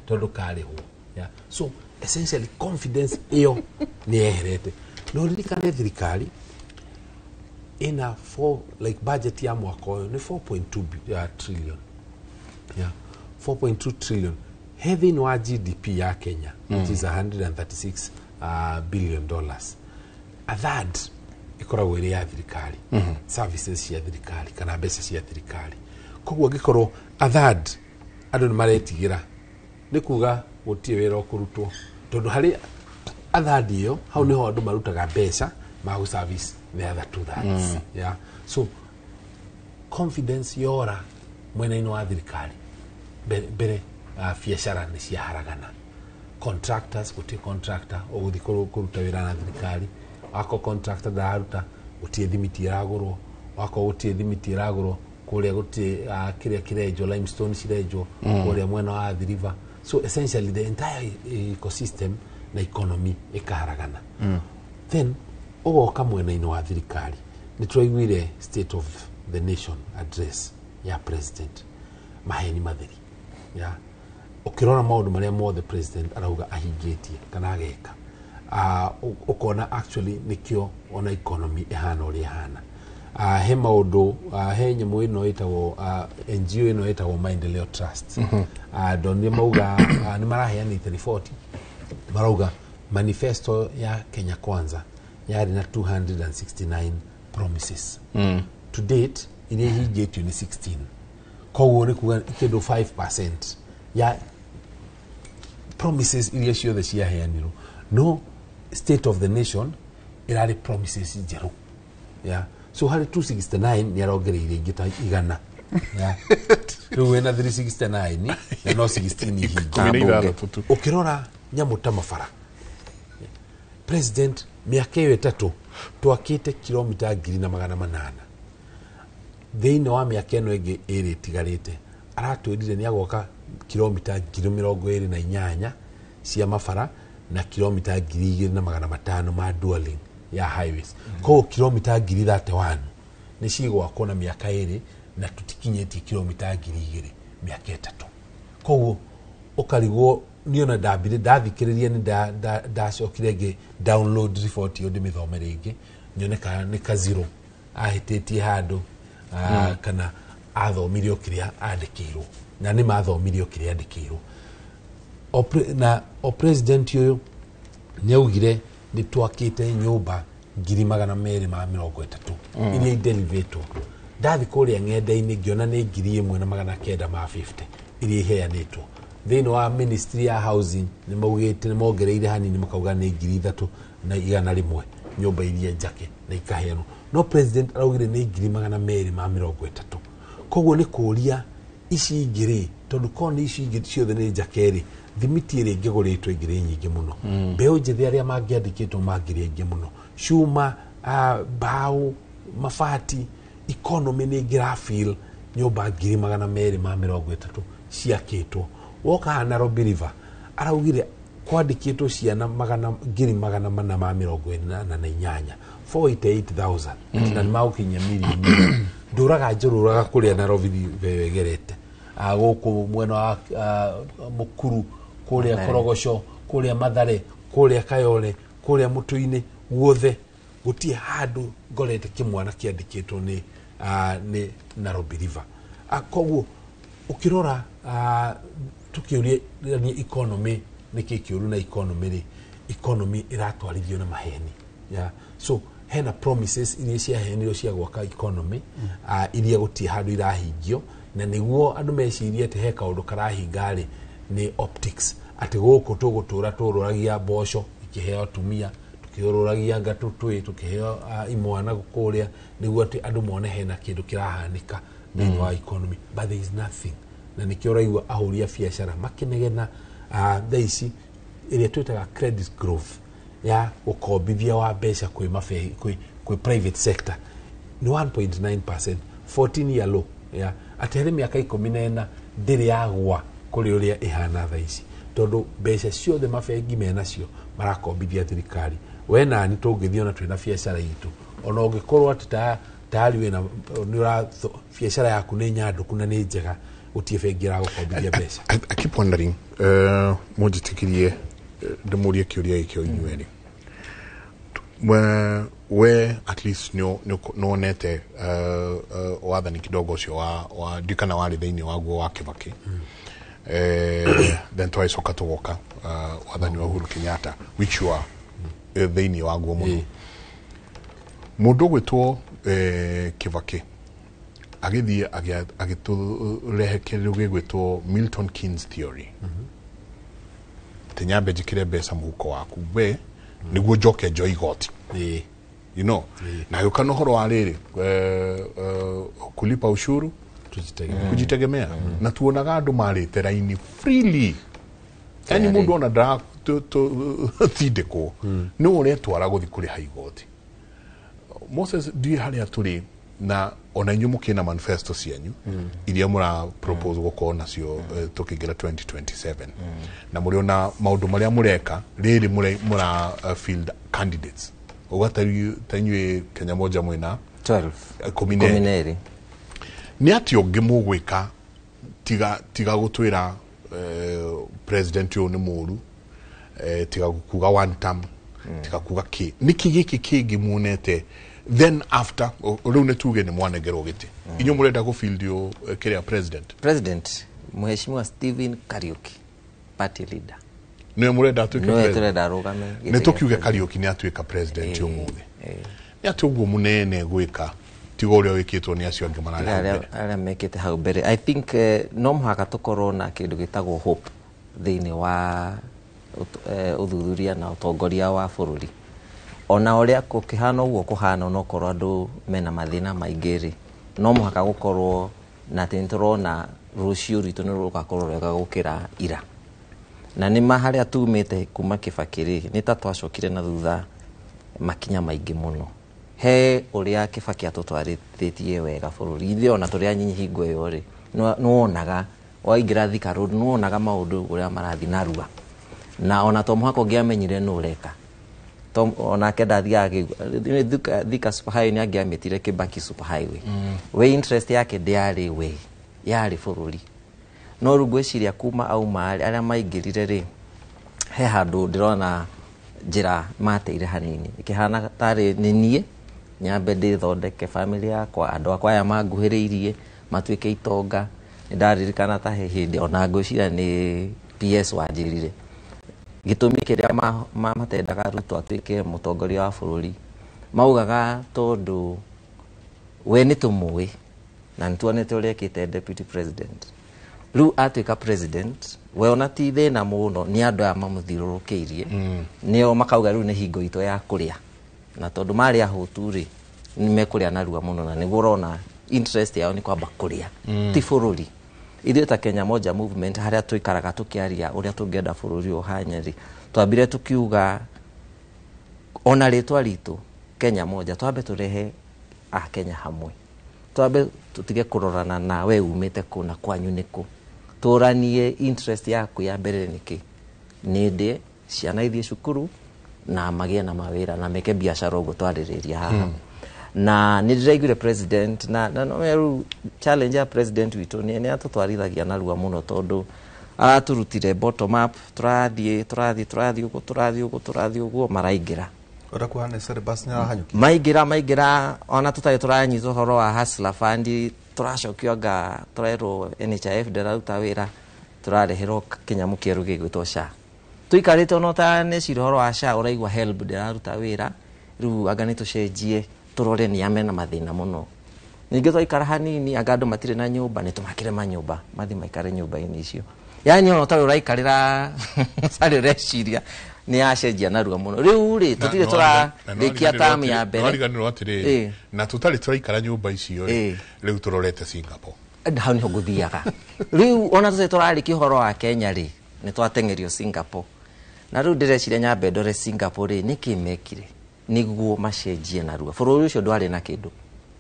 D: tondũ karĩhwo. Yeah. So essentially confidence ĩyo nĩ yeherete. Na ũririkane thirikari ina four, like budget ya mwaka ũyũ nĩ 4.2 trillion, yeah. 4.2 trillion he thĩinĩ wa GDP ya Kenya, which is 136 billion dollars. A third ĩkoragwo ĩrĩ ya thirikari, services cia thirikari kana mbeca cia thirikari. Koguo angĩkorwo a third andũ nĩ maretigĩra, nĩ kuga gũtirĩ wĩra ũkũrutwo, tondũ harĩ a third ĩyo hau nĩho andũ marutaga mbeca ma gũ service the other two thirds. Yeah. So confidence yora mwena-inĩ wa thirikari mbere, biacara nĩ ciaharagana, contractors gũtirĩ contractor ũgũthiĩ kũruta wĩra na thirikari. Wako contractor ndararuta, gũtirĩ thimiti ĩragũrwo. Wako gũtirĩ thimiti ĩragũrwo kũrĩa, gũtirĩ kĩrĩa kĩrenjwo, limestone cirenjwo kũrĩa mwena wa Athi River. So essentially the entire ecosystem na economy ĩkaharagana. Then Ũgoka mwena-inĩ wa thirikari, nĩ tũraiguire State of the Nation Address ya president, maheni matheri. Ya ũkĩrora maũndũ marĩa mothe president arauga ahingĩtie kana ageka, ũkona actually nĩkĩo ona economy ĩhana ũrĩa ĩhana. He maũndũ, he nyamũ ĩno ĩtagwo, NGO ĩno ĩtagwo Maendeleo Trust, ndonire mauga, nĩ maraheanĩte riboti, marauga manifesto ya Kenya Kwanza yarĩ na 269 promises. To date iria ihingĩtio nĩ 16, koguo nĩ kuga kĩndũ 5% ya promises iria ciothe ciaheanirwo. No State of the Nation ĩrarĩ promises njerũ. Yeah. So harĩ 269 nĩ arongereire ingĩ ta 100. Yeah. Rĩu wĩna 369 na no 16 ihingi.
A: 16 tu.
D: Ũkĩrora nyamũ ta mabara, president mĩaka ĩyo 3 twakĩte kilomita 1,800. Thĩinĩ wa mĩaka ĩno ĩngĩ 2 ĩtigarĩte, aratwĩrire nĩ agoka kilomita 28,000 cia mabara na kilomita 2,500 ma dualing ya highways. Koguo kilomita 31,000 nĩ cigwakwo na mĩaka 2, na tũtikinyĩtie kilomita 2,000 mĩaka 3. Koguo ũkarigwo niĩ ona ndambire ndathikĩrĩria, nĩ ndacokire ngĩ download report ĩyo ndĩmĩthome rĩngĩ nyone kana nĩ ka zero ahĩtĩtie handũ, kana athomire o kĩrĩa andĩkĩirwo, na nĩ mathomire o kĩrĩa andĩkĩirwo. Na o president ũyũ nĩ augire nĩ twakĩte nyũmba 230,000 iria idelivetwo. Ndathi kũrĩa ng'enda-inĩ ngĩona nĩ 1,950 iria iheanĩtwo. Thĩinĩ wa ministry ya housing nĩ maugĩte nĩ mongereire hanini, makauga nĩ 3,100 nyũmba iria njake na ikaheanwo, no president araugire nĩ 230,000. Koguo nĩ kũria ici ingĩ rĩ, tondũ korwo nĩ ici ingĩ ciothe nĩ njake rĩ, thimiti ĩrĩa ĩngĩgũrĩtwo ingĩrĩ nyingĩ mũno, mbeũ njĩthĩ arĩa mangĩandĩkĩtwo mangĩrĩ aingĩ mũno, cuma, mbaũ, mabati, economy nĩ ĩngĩrafeel nyũmba 230,000 ciakĩtwo. Woka haha Nairobi River, araugire kwandĩkĩtwo ciana 488,000, 488,000, na nĩ magũkinyia mirioni. Ndũraga njũrũraga kũrĩa Nairobi River ĩgerete, gũkũ mwena wa Mũkuru, kũrĩa Korogoco, kũrĩa Mathare, kũrĩa Kayole, kũrĩa Mũtũ-inĩ, guothe gũtirĩ handũ ngorete kĩmwana kĩandĩkĩtwo nĩ Nairobi River. Koguo ũkĩrora, tũkĩũria economy nĩkĩ kĩũru na economy rĩ, economy ĩratwarithio na maheni. Yeah. So hena promises iria ciaheanirwo cia gwaka economy, iria gũtirĩ handũ irahingio, na nĩguo andũ mecirie atĩ he kaũndũ karahinga rĩ, nĩ optics, atĩ gũkũ tũgũtũra tũrũragia mboco ikĩheo atumia, tũkĩũrũragia ngatũ twĩ tũkĩheo imwana kũrĩa, nĩguo atĩ andũ mone hena kĩndũ kĩrahanĩka thĩinĩ wa economy, but there is nothing. Na nĩkĩo ũraigua ahũri a biacara makĩnegena. Thaa ici ĩrĩa twĩtaga credit growth ya ũkombithia wa mbeca kwĩ mabengi, kwĩ private sector nĩ 1.9%, 14 year low. Ya atĩ harĩ mĩaka 14 ndĩrĩ yagwa kũrĩ ũrĩa ĩhana thaa ici, tondũ mbeca ciothe mabengi menacio marakombithia thirikari. We nani tũngĩthiĩ ona twĩna biacara itũ, ona ũngĩkorwo atĩ tayari wĩna nĩ biacara yaku nĩ nyandũku na nĩ njega, gũtirĩ bengi ĩragũkombithia mbeca.
A: I keep wondering, mũnjĩtĩkĩrie ndĩmũrie kĩũria gĩkĩ o inyuĩ erĩ. We at least nĩwonete wathani kidogo ũcio wa ndiũ kana warĩ thĩinĩ waguo wa Kibaki, then twagĩcoka tũgoka wathani wa Uhuru Kenyatta, which you are thĩinĩ waguo mũno. Mũndũ ũgwĩtwo Kibaki agĩthiĩ agĩtũrehe kĩndũ gĩgwĩtwo Milton Keynes theory, atĩ nyambe njĩkĩre mbeca mũhuko waku we nĩguo njoke njoe igoti. Na gĩũka na ũhoro wa rĩrĩ, kulipa ushuru
D: tujitegemea,
A: kujitegemea. Na tuonaga andũ marĩte raini freely, yani mũndũ ona ndaratindĩkwo nĩ ũretwara gũthiĩ kũrĩha igoti. Moses, ndiũĩ harĩa tũrĩ na ona inyuĩ mũkĩna manifesto cianyu iria mũra propose gũkorwo nacio, tũkĩingĩra 2027, na mũrĩ ona maũndũ marĩa mũreka rĩrĩ mũra field candidates Uga ta inyuĩ Kenya Moja mwĩna
C: 12
A: 12. Nĩ atĩa ũngĩ mũgwĩka tiga gũtwĩra president ũyũ nĩ mũru, tiga kuga one term, tiga kuga kĩ nĩkĩ gĩkĩ kĩngĩ muonete then after rĩu nĩ tuge nĩ mwanengerwo gĩtĩ inyuĩ mũrenda gũfield kĩrĩa president
C: Mheshimiwa Stephen Kariuki, party leader,
A: nĩwe mũrenda atuĩke president,
C: tũrenda arũgame
A: nĩ tũkiuge Kariuki nĩ atuĩka president ũmũthĩ, nĩ atĩ ũguo mũnene gwĩka tiga ũrĩa wĩkĩtwo nĩ acio angĩ mararĩ hau mbere
C: arĩa mekĩte hau mbere. I think no mũhaka tũkorwo na kĩndũ gĩtagwo hope thĩinĩ wa ũthuthuria na ũtongoria wa bũrũri. Ona ũrĩa gũkĩhana ũguo kũhana, onokorwo andũ mena mathĩna maingĩ rĩ, no mũhaka gũkorwo na atĩ nĩtũrona rũciũ rwitũ nĩ rũgakorwo rwega gũkĩra ira. Na nĩ ma harĩa tumĩte kuma Kibaki rĩ, nĩ ta twacokire na thutha makinya maingĩ mũno. He ũrĩa Kibaki atũtwarithĩtie wega bũrũri, ithuĩ ona tũrĩ anyinyi hingo ĩyo rĩ, nĩwonaga waingĩra Thika Road, nĩwonaga maũndũ ũrĩa marathiĩ narua, na ona to mũhaka ũngĩamenyire nũ ũreka. Onake ndathiaga Thika Super Highway, nĩ angĩamĩtire Kibaki Super Highway. We interest yake ndĩarĩ we, yarĩ bũrũri. No rĩu ngwĩciria kuma auma arĩa maingĩrire rĩ, he handũ ndĩrona njĩra mateire hanini, ĩkĩhana tarĩ nĩ niĩ nyambe ndĩthondeke family yakwa, andũ akwa aya manguhĩrĩirie matuĩke itonga. Nĩ ndaririkana ta he hĩndĩ ona ngwĩciria nĩ PS wanjĩrire gĩtũmi kĩrĩa matendaga Ruto atuĩke mũtongoria wa bũrũri, maugaga tondũ we nĩ tũmũĩ na nĩ tuonete ũrĩa ekĩte deputy president. Rĩu atuĩka president, we ona ti thĩna mũno nĩ andũ aya mamũthiũrũrũkĩirie, nĩo makauga rĩu nĩ hingo itũ ya kũrĩa, na tondũ marĩ ahũtu rĩ, nĩ mekũrĩa narua mũno, na nĩguo ũrona interest yao nĩ kwamba kũrĩa, ti bũrũri. Ithuĩ ta Kenya Moja Movement harĩa tũikaraga tũkĩaria ũrĩa tũngĩenda bũrũri ũyũ ũhanye rĩ, twambire tũkiuga ona rĩtwa ritũ Kenya Moja, twambe tũrehe Akenya hamwe, twambe tũtige kũrorana na we umĩte kũ na kwanyu nĩ kũ, tũranie interest yaku ya mbere nĩkĩ, nĩ ndĩe ciana ithiĩ cukuru na magĩe na mawĩra na meke biacara ũguo twarĩrĩria haha. Na nĩ ndĩraiguire president na no rĩu challenge ya president witũ nĩ atũtwarithagia narua mũno, tondũ aratũrutire bottom up, tũrathiĩ ũguo tũrathiĩ ũguo tũrathiĩ ũguo, maraingĩra maingĩra ona tũtarĩ tũranyita ũhoro wa Hustler Fund, tũracokio anga tũrerwo NHIF ndĩraruta wĩra, tũrareherwo kĩnyamũ kĩerũ gĩgwĩtwo SHA. Tũikarĩte ona ũtaneciria ũhoro wa SHA, ũraigua HELB ndĩraruta wĩra, rĩu anga nĩ tũcenjie tũrore nĩ amena mathĩna mũno. Ningĩ twaikara hanini anga andũ matirĩ na nyũmba, nĩ tũmakĩre manyũmba mathiĩ maikare nyũmba-inĩ icio. Yani ona ũtarĩ ũraikarĩra ũtarĩ ũreciria nĩ yacenjia narua mũno. Rĩu rĩ tũtirĩ tũrarĩkia term ya mbere,
A: nĩwariganĩrwo atĩrĩrĩ, na tũtarĩ tũraikara nyũmba icio rĩ, rĩu tũrorete Singapore,
C: hau nĩho ngũthiaga. Rĩu ona tũtarĩ tũrarĩkia ũhoro wa Kenya rĩ, nĩ twateng'erio Singapore. Na rĩu ndĩreciria nyambe ndore Singapore rĩ, nĩkĩ mekire nĩguo macenjie narua. Bũrũri ũcio ndwarĩ na kĩndũ,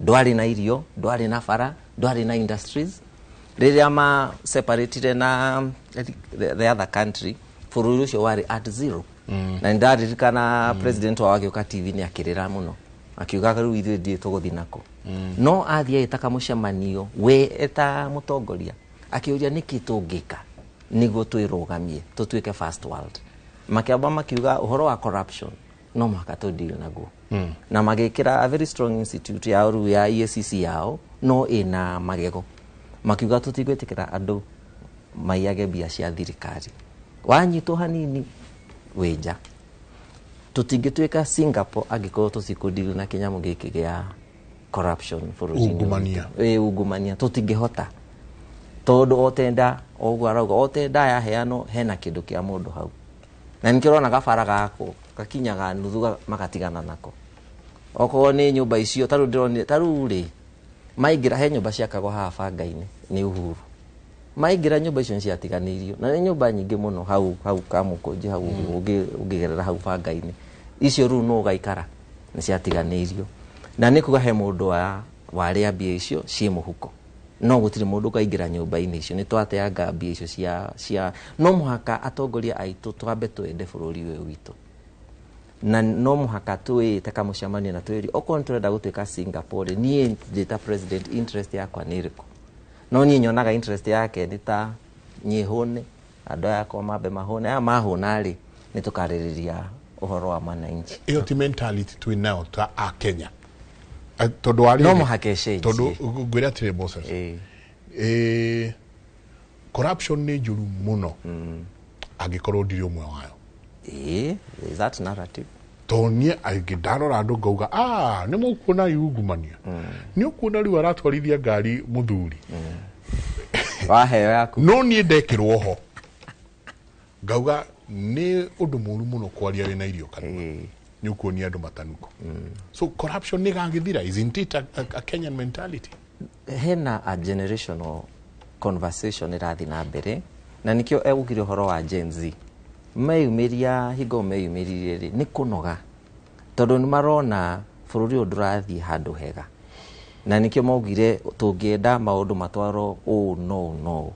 C: ndwarĩ na irio, ndwarĩ na bara, ndwarĩ na industries. Rĩrĩa ma separatire na the other country, bũrũri ũcio warĩ at zero. Na nĩndaririkana president wao agĩũka TV nĩ akĩrĩra mũno, akiuga rĩu ithuĩ ndiĩ tũgũthiĩ nako. No athiĩ agĩtaka mũcemanio we eta mũtongoria, akĩũria nĩkĩ tũngĩka nĩguo twĩrũgamie tũtuĩke first world. Makĩamba makiuga ũhoro wa corruption no mũhaka tũ deal naguo. Na magĩkĩra a very strong institute yao rĩu ya EACC yao, no ĩna magego. Makiuga tũtigwĩtĩkĩra andũ maiyage mbia cia thirikari, wanyitwo hanini wĩ nja. Tũtingĩtuĩka Singapore angĩkorwo tũtikũ na kĩnyamũ gĩkĩ gĩa corruption bũrũri-inĩ.
A: Ungumania.
C: Ungumania tũtingĩhota, tondũ otenda ũguo arauga, otenda yaheanwo hena kĩndũ kĩa mũndũ hau, na nĩkĩo ũrona gabara gako gakinyaga nuthu magatigana nako. Okorwo nĩ nyũmba icio tarĩu ndĩronire, tarĩu rĩ maingĩra he nyũmba ciakagwo haha banga-inĩ nĩ Uhuru, maingĩra nyũmba icio nĩ ciatiganĩirio, na nĩ nyũmba nyingĩ mũno hau hau Kamũkũnji hau ũngĩgerera hau banga-inĩ icio, rĩu no ũgaikara nĩ ciatiganĩirio. Na nĩ kuga he mũndũ warĩa mbia icio ciĩ mũhuko, no gũtirĩ mũndũ ũkaingĩra nyũmba-inĩ icio, nĩ twateanga mbia icio cia no mũhaka atongoria aitũ twambe twende bũrũri ũyũ witũ. Na no mũhaka twĩte kamũcemanio na twĩri okorwo nĩ tũrenda gũtuĩka Singapore, niĩ ndĩ ta president, interest yakwa nĩ ĩrĩkũ? No niĩ nyonaga interest yake nĩ ta niĩ hũne, andũ aya akwa mambe mahũne, aya mahũna rĩ, nĩ tũkarĩrĩria ũhoro wa mwananchi.
A: Ĩyo ti mentality twĩ nayo ta a Kenya. Tondũ wa
C: No
A: rĩrĩ,
C: mũhaka ĩcenjie.
A: Tondũ ngwĩre atĩrĩ, Moses, corruption nĩ njũru mũno angĩkorwo ndirĩ ũmwe wayo.
C: Ĩĩ, there is that narrative.
A: Tondũ niĩ angĩ ndarora andũ ngauga, ah, nĩ mũkuona iungumania, nĩ ũkuona rĩu aratwarithia ngari mũthuri.
C: Waheo yaku.
A: No niĩ ndekĩrwo ho ngauga nĩ ũndũ mũru mũno kwaria wĩna irio kanua. Nĩ ũkuonia andũ matanuko. So corruption nĩ gagĩthira? Isn't it a Kenyan mentality?
C: Hena a generational conversation ĩrathiĩ na mbere, na nĩkĩo egũkire ũhoro wa Gen Z meyumĩria. Hingo meyumĩririe rĩ, nĩ kũnoga, tondũ nĩ marona bũrũri ũyũ ndũrathiĩ handũ hega, na nĩkĩo maugire tũngĩenda maũndũ matwarwo ũũ no no.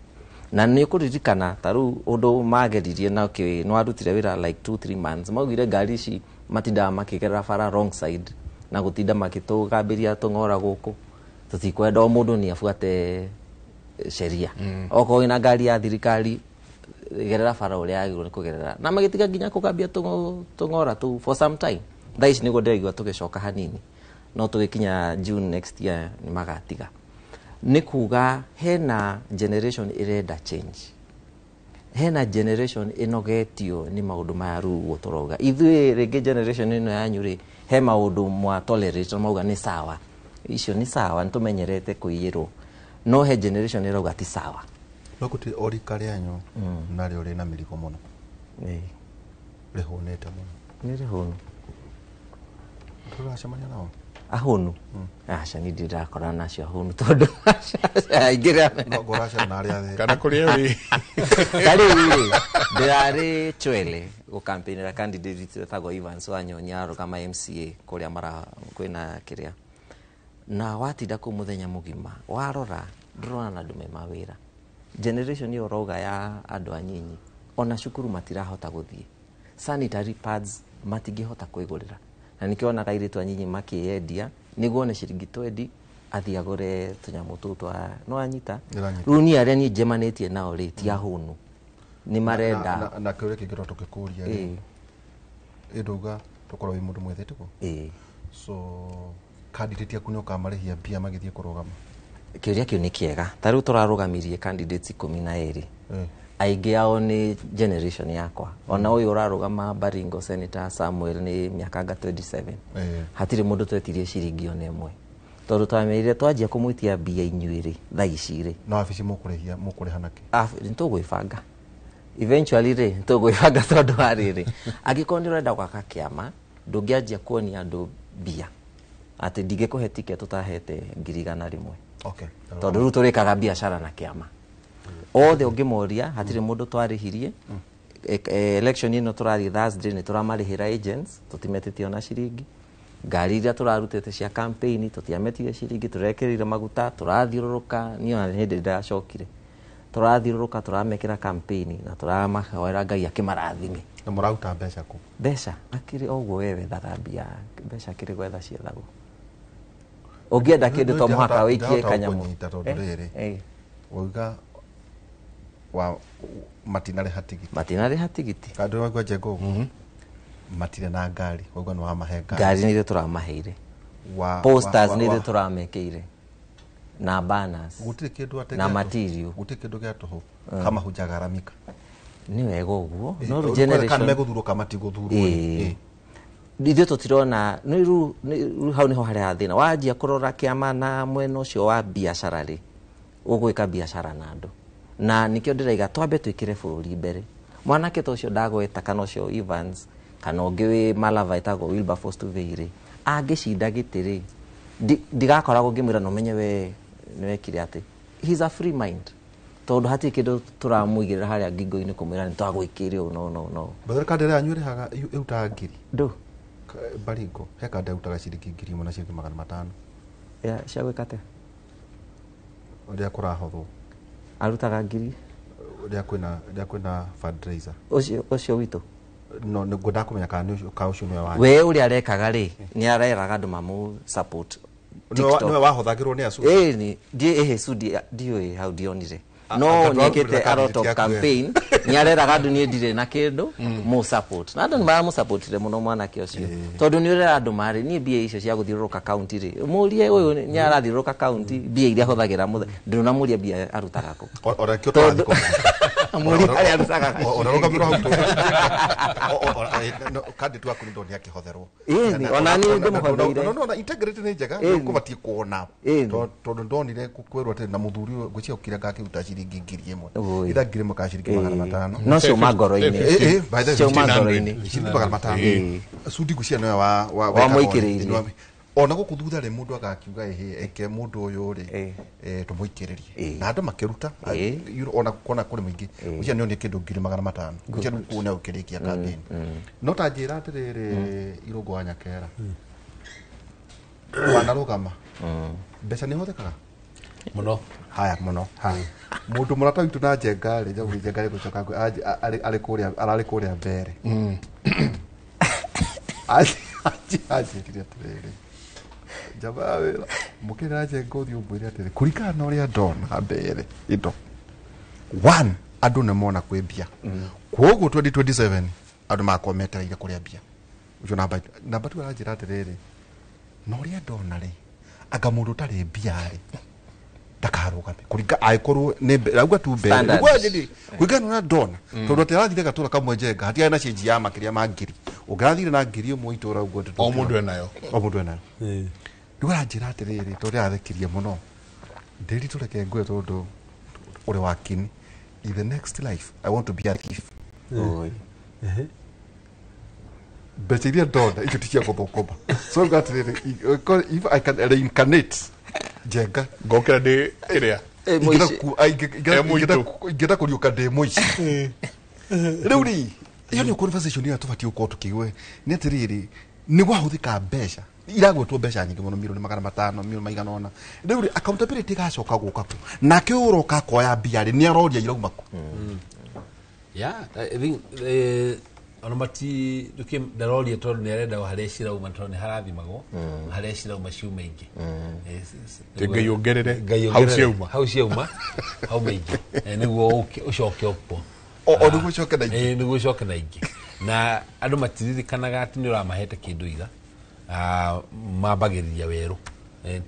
C: Na nĩ ũkũririkana ta rĩu ũndũ mageririe na nĩ warutire wĩra like 2 3 months, maugire ngari ici matindaga makĩgerera bara wrong side na gũtinda makĩtũgambĩria tũng'ora gũkũ, tũtikwenda, o mũndũ nĩ abuate sheria, okorwo wĩna ngari ya thirikari gerera bara ũrĩa yagĩrĩirwo nĩ kũgerera, na magĩtiga nginya kũgambia tũng'ora tũu for some time. Thaa ici nĩguo ndĩraigua tũgĩcoka hanini, no tũgĩkinya June next year nĩ magatiga. Nĩ kuga hena generation ĩrenda change, hena generation ĩnogetio nĩ maũndũ maya. Rĩu ũguo tũrauga ithuĩ rĩngĩ generation ĩno yanyu rĩ, he maũndũ mwa tolerate na mauga nĩ sawa, icio nĩ sawa, nĩ tũmenyerete kũiyĩrwo, no he generation ĩrauga ti sawa.
B: No gũtirĩ o rika rĩanyu narĩo rĩna mĩrigo mũno, rĩhũnĩte mũno?
C: Nĩ rĩhũnu.
B: Tũracemania nao.
C: Ahũnu? Aca, ni ndirakorana nacio ahũnu, tondũ aingĩ rĩa
B: No ngũracera na arĩa thĩ.
A: Kana kũrĩa ũrĩ.
C: Ta rĩu rĩ, ndĩrarĩ Chwele gũkampĩinĩra candidate witũ wĩtagwo Evans Wanyonyi, ararũgama MCA kũrĩa mara kwĩna kĩrĩa, na watinda kũu mũthenya mũgima warora ndũrona na andũ me mawĩra. Generation ĩyo ũrauga ya andũ anyinyi, ona cukuru matirahota gũthiĩ, sanitary pads matingĩhota kwĩgũrĩra, na nĩkĩo onaga airĩtu anyinyi makĩyendia nĩguo one ciringi 20 athiĩ agũre tũnyamũ tũu twa no anyita.
B: Ndĩranyita.
C: Rĩu niĩ arĩa niĩ njemanĩtie nao rĩ, ti ahũnu, nĩ marenda.
B: Na kĩũria kĩngĩ tũkĩkũria rĩ, ĩndauga tũkorwo wĩ mũndũ mwĩthĩ, tiguo?
C: Ĩĩ.
B: So candidate aku nĩ ũkamarĩhia mbia magĩthiĩ kũrũgama?
C: Kĩũria kĩu nĩ kĩega. Ta rĩu tũrarũgamirie candidates 12. Aingĩ ao nĩ generation yakwa, ona ũyũ ũrarũgama Baringo Senator Samuel nĩ mĩaka anga 27. Hatirĩ mũndũ twetirie ciringi ona ĩmwe, tondũ twamerire twanjia kũmwĩtia mbia inyuĩ rĩ, thaa ici rĩ.
B: Na wabici mũkũrĩhia, mũkũrĩha nakĩ?
C: Nĩ tũgwĩbanga eventually rĩ, nĩ tũgwĩbanga, tondũ wa rĩrĩ, angĩkorwo nĩ ũrenda gwaka kĩama, ndũngĩanjia kuonia andũ mbia atĩ ndingĩkũhe ticket ũtahete 100,000. Tondũ rĩu tũrĩkaga biacara na kĩama othe, ũngĩmoria hatirĩ mũndũ twarĩhirie. Election ĩno tũrathiĩ Thursday, nĩ tũramarĩhĩra agents, tũtimetĩtie ona ciringi. Ngari iria tũrarutĩte cia campaign tũtiametire ciringi, tũrekĩrire maguta, tũrathiũrũrũka. Niĩ ona hĩndĩ ndĩracokire, tũrathiũrũrũka, tũramekĩra campaign na tũramahoera Ngai akĩmarathime.
B: Na mũraruta mbeca kũ?
C: Mbeca akĩrĩ o ũguo, we wethaga mbia, mbeca akĩrĩ gwetha ciethagwo. Ũngĩenda kĩndũ to mũhaka wĩikie
B: Ndĩrahota
C: kanyamũ.
B: gũkũnyita tondũ rĩrĩ, wauga wa matinarĩha tigiti.
C: Matinarĩha tigiti.
B: Kandũ waigua njenga ũguo matirĩ na ngari, wauga nĩ wamahe ngari.
C: Ngari nĩ ithuĩ tũramaheire. Posters nĩ ithuĩ tũramekĩire na banners.
B: Gũtirĩ kĩndũ atĩ
C: na
B: gĩa tũhũ.
C: material.
B: Gũtirĩ kĩndũ gĩa tũhũ kama hujagaramika.
C: Nĩ wega ũguo, no rĩu
B: Kana
C: generation
B: megũthurwo kama tigũthurwo.
C: Ĩĩ. Ithuĩ tũtirona nĩ rĩu rĩu hau nĩho harĩa thĩna wanjia kũrora kĩama na mwena ũcio wa biacara rĩ, ũgwĩka biacara na andũ, na nĩkĩo ndĩraiga twambe twĩkĩre bũrũri mbere. Mwanake ta ũcio ndagweta, kana ũcio Evans, kana ũngĩ wĩ Malava ĩtagwo Wilberforce Tuvei rĩ, angĩcinda gĩtĩ rĩ, ndigakoragwo ngĩmwĩra no menye we nĩwekire atĩ he's a free mind, tondũ hatirĩ kĩndũ tũramũigĩrĩra harĩa ngingo-inĩ kũmwĩra nĩ twagwĩkĩre ũũ. No, no, no.
B: Bethel kandi ĩrĩa yanyu ĩrĩhaga ĩrutaga ngiri
C: Ndũ.
B: Baringo he kandi ĩrutaga ciringi 1,000 na ciringi 500.
C: Ya, cia gwĩka atĩa?
B: Rĩrĩa kũrahothwo.
C: Arutaga ngiri
B: Rĩrĩa kwĩna fundraiser.
C: Ũcio witũ.
B: No ngwendaga kũmenya kana ũcio nĩwe wa
C: we ũrĩa arekaga rĩ nĩ areraga andũ mamũ support
B: nĩwe wahothagĩrwo nĩ acu.
C: Ĩni ndiĩ Sudi ndiũĩ hau ndionire no nĩekĩte a lot of campaign nĩ areraga andũ niĩ ndirĩ na kĩndũ mũ support na andũ nĩ maramũsupportire mũno mwanake ũcio tondũ nĩ ũrera andũ marĩ niĩ mbia icio cia gũthiũrũrũka county rĩ mũrie ũyũ nĩ arathiũrũrũka county mbia iria ahũthagĩra mũthenya ndũnamũria mbia arutaga kũ
B: ona kĩo tũrathiĩ
C: mũrie harĩa arutaga
B: ona rũgamĩrwo hau candidate waku nĩ ndonire akĩhotherwo.
C: Ĩni ona niĩ ndĩmũhotheire.
B: No integrity nĩ njega nĩkũbatiĩ kuona tondũ ndonire kwĩrwo atĩ na mũthuri ũyũ ngwĩciria ũkire ngakĩruta ciringi 1000 itha 1000 ka ciringi 500
C: no ciuma ngoro-inĩ ciuma ngoro-inĩ
B: ciringi 500 Sudi ngwĩciria nĩwe
C: wa mũikĩrĩirie
B: ona gũkũ thutha rĩ mũndũ agakiuga ĩhĩ eke mũndũ ũyũ rĩ tũmũikĩrĩrie na andũ makĩruta ona kuona kũrĩ mũingĩ ũcio nĩ onire kĩndũ 500 ngwĩciria rĩu kũu nĩ ũkĩrĩkia campaign no ta njĩra atĩrĩrĩ Irũngũ wa Nyakera wanarũgama mbeca nĩ ihũthĩkaga
D: mũno
B: haya mũno mũndũ mũrata witũ na Njenga rĩ Njaũri Njenga rĩ gũcoka arĩ kũrĩa ararĩ kũrĩa mbere anjĩrire atĩrĩrĩ njamba ya wĩra mũkĩra Njenga ũthiĩ ũmwĩre atĩrĩ kũringana na ũrĩa ndona mbere indo one andũ nĩ mona kwĩ mbia kwoguo 2027 andũ magakorwo metereire kũrĩa mbia ũcio namba tu aranjĩra atĩrĩrĩ na ũrĩa ndona rĩ anga mũndũ ũtarĩ mbia rĩ ndakarũgame kũringa angĩkorwo nĩ rauga tu mbere kũringana na ndona tondũ atĩ arathire gatũra kamwe Njenga hatiarĩ na cĩnji ya makĩria ma ngiri ũngĩrathire na ngiri ĩmwe itũra ũguo
A: o mũndũ enayo
B: o mũndũ enayo rĩu aranjĩra atĩrĩrĩ tondũ arathekirie mũno ndĩri tũreke ngũe tondũ ũrĩ wa kini in the next life I want to be a thief mbeca iria ndona icio ti cia gũthũkũma so rĩu atĩrĩrĩ if I can reincarnate Njenga
A: ngokĩra ndĩ ĩrĩa
B: ingĩenda kũriũka ndĩ mũici rĩu rĩ ĩyo nĩyo conversation ĩrĩa tũbatiĩ gũkorwo tũkĩigua nĩ atĩrĩrĩ nĩ gwahũthĩka mbeca iragwetwo mbeca nyingĩ mũno milioni 500 milioni maigana ũna rĩu rĩ accountability ĩgacoka gũka kũ nake ũyũ ũroka akoya mbia rĩ nĩ aroria irauma kũ.
D: Yeah, I think ona mati nduki ndaroria tondũ nĩ arenda harĩa cirauma tondũ nĩ harathimagwo harĩa cirauma ciuma ingĩ
A: Ngai ongerere hau ciauma
D: hau ciauma hau maingĩ nĩguo ũcoke ũkwo
B: o nĩguo ũcoke na ingĩ
D: nĩguo ũcoke na ingĩ na andũ matiririkanaga atĩ nĩ ũramahete kĩndũ iga mambagĩrĩria werũ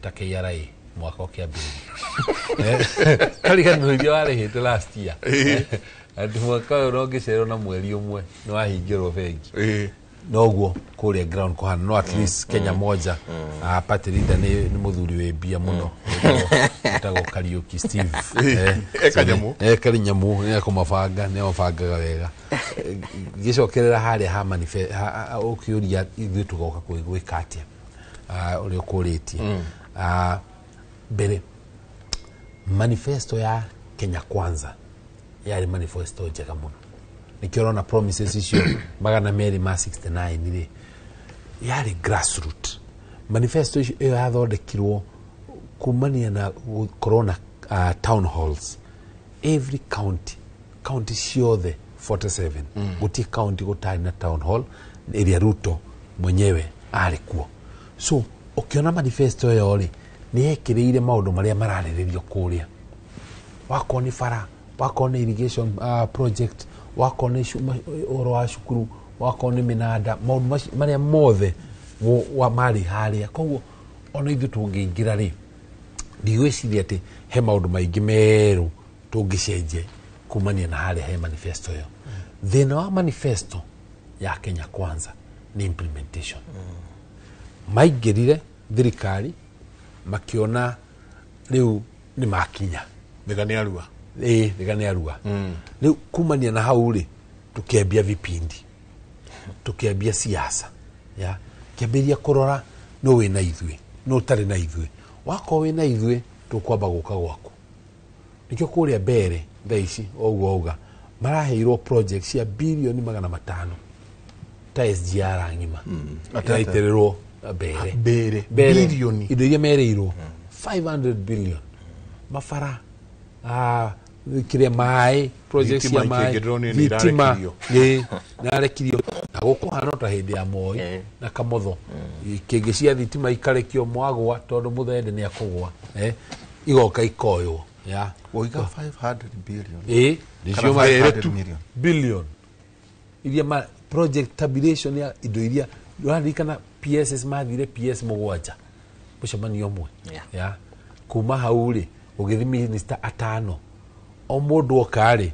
D: ta KRA mwaka ũkĩambĩrĩria kariganĩro iria warĩhĩte last year atĩ mwaka ũyũ no ngĩcererwo na mweri ũmwe nĩ wahingĩrwo bengi noguo kũrĩa ground kũhana no at least Kenya moja party leader nĩ mũthuri wĩ mbia mũno etagwo Kariuki Steve Karinyamũ nĩ akũmabanga nĩ amabangaga wega gĩcokerera harĩa ha manifesto ũkĩũria ithuĩ tũgoka gwĩka atĩa ũrĩa ũkũrĩtie mbere manifesto ya Kenya Kwanza yarĩ manifesto njega mũno nĩkĩo ũrona promises icio 269 rĩ yarĩ grassroot manifesto ĩyo yathondekirwo kumania na gũkorwo na town halls every county county ciothe 47 gũtirĩ county gũtarĩ na town hall ĩrĩa Ruto mwenyewe arĩ kuo so ũkĩona manifesto ĩyo rĩ nĩ yekĩrĩire maũndũ marĩa mararĩrĩrio kũrĩa wakorwo nĩ bara wakorwo nĩ irrigation project wakorwo nĩ ũhoro wa cukuru wakorwo nĩ mĩnanda maũndũ marĩa mothe marĩ harĩa koguo ona ithuĩ tũngĩingĩra rĩ ndigwĩciria atĩ he maũndũ maingĩ merũ tũngĩcenjia kumania na harĩa he manifesto ĩyo thĩna wa manifesto ya Kenya Kwanza nĩ implementation maingĩrire thirikari makiona rĩu nĩ makinya
A: thika nĩ arua
D: thika nĩ arua rĩu kumania na hau rĩ tũkĩambia vipindi tũkĩambia siasa ya kĩambĩrĩria kũrora no wĩna ithuĩ no ũtarĩ na ithuĩ wakorwo wĩna ithuĩ tũkwamba gũka gwaku nĩkĩo kũrĩa mbere thaa ici ũguo auga maraheirwo project cia bilioni 500 ta SGR ng'ima iraitĩrĩrwo mbere
A: bilioni
D: indo iria merĩirwo 500 billion mabara kĩrĩa maĩ project
A: Thitima
D: cia maĩ,
A: ikĩngĩ ndĩronire nĩ
D: thitima
A: irarekirio.
D: ĩĩ, nĩrarekirio na gũkũhana ta hĩndĩ ya Moi na Kamotho, kĩngĩ cia thitima ikarekio mwagwa tondũ mũthende nĩ akũgwa, igoka ikoywo ya
B: Woiga 500 billion.
D: Ĩĩ,
B: Kana
D: nĩcio
B: 500 million.
D: Billion iria ma project tabulation ya indo iria ũraririkana PSS mathire PS mũgwanja mũcemanio ũmwe.
C: Yeah.
D: Ya kuma hau rĩ, ũgĩthi minista atano, o mũndũ oka rĩ,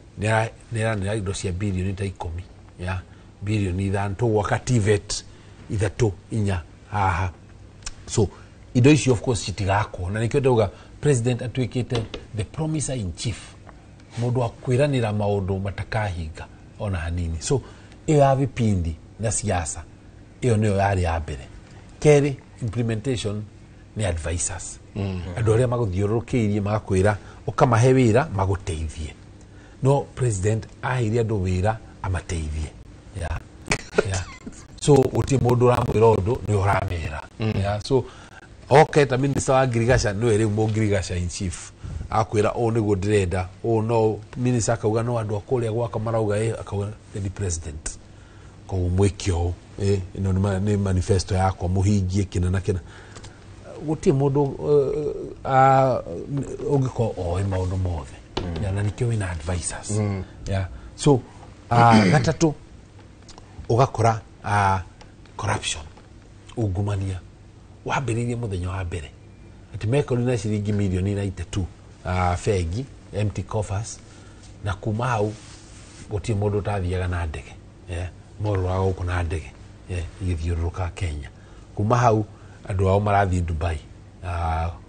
D: nĩaranĩra indo cia bilioni ta 10, ya bilioni 5, tũgwaka TVET 3 4 haha. So indo icio of course citigakwo, na nĩkĩo ndauga president atuĩkĩte the promiser in chief, mũndũ wa kwĩranĩra maũndũ matakahinga ona hanini. So ĩyo ya vipindi na siasa, ĩyo nĩyo yarĩ ya mbere. Kerĩ, implementation nĩ advisors, andũ arĩa magũthiũrũrũkĩirie magakwĩra, ũkamahe wĩra magũteithie, no president aheire andũ wĩra amateithie. Yeah. Yeah. So gũtirĩ mũndũ ũramwĩra ũndũ, nĩwe ũramera. Yeah. So oke ta minister wa ngirigaca, nĩwe rĩu mũngirigaca in chief, akwĩra ũũ nĩguo ndĩrenda ũũ, no minister akauga no andũ a kũrĩa gwakwa marauga ĩ, akauga the president, koguo mwĩke ũũ, ĩno nĩ manifesto yakwa, mũhingie kĩna na kĩna. Gũtirĩ mũndũ ũngĩkorwo oĩ maũndũ mothe. Yeah, na nĩkĩo wĩna advisors. Yeah. So gatatũ, ũgakora corruption, ungumania wambĩrĩirie mũthenya wa mbere atĩ mekorire na ciringi mirioni 92 bengi, empty coffers, na kuma hau gũtirĩ mũndũ ũtathiaga na ndege, yeah. Morũraga gũkũ na ndege, yeah, igĩthiũrũrũka Kenya. Kuma hau andũ ao marathiĩ Dubai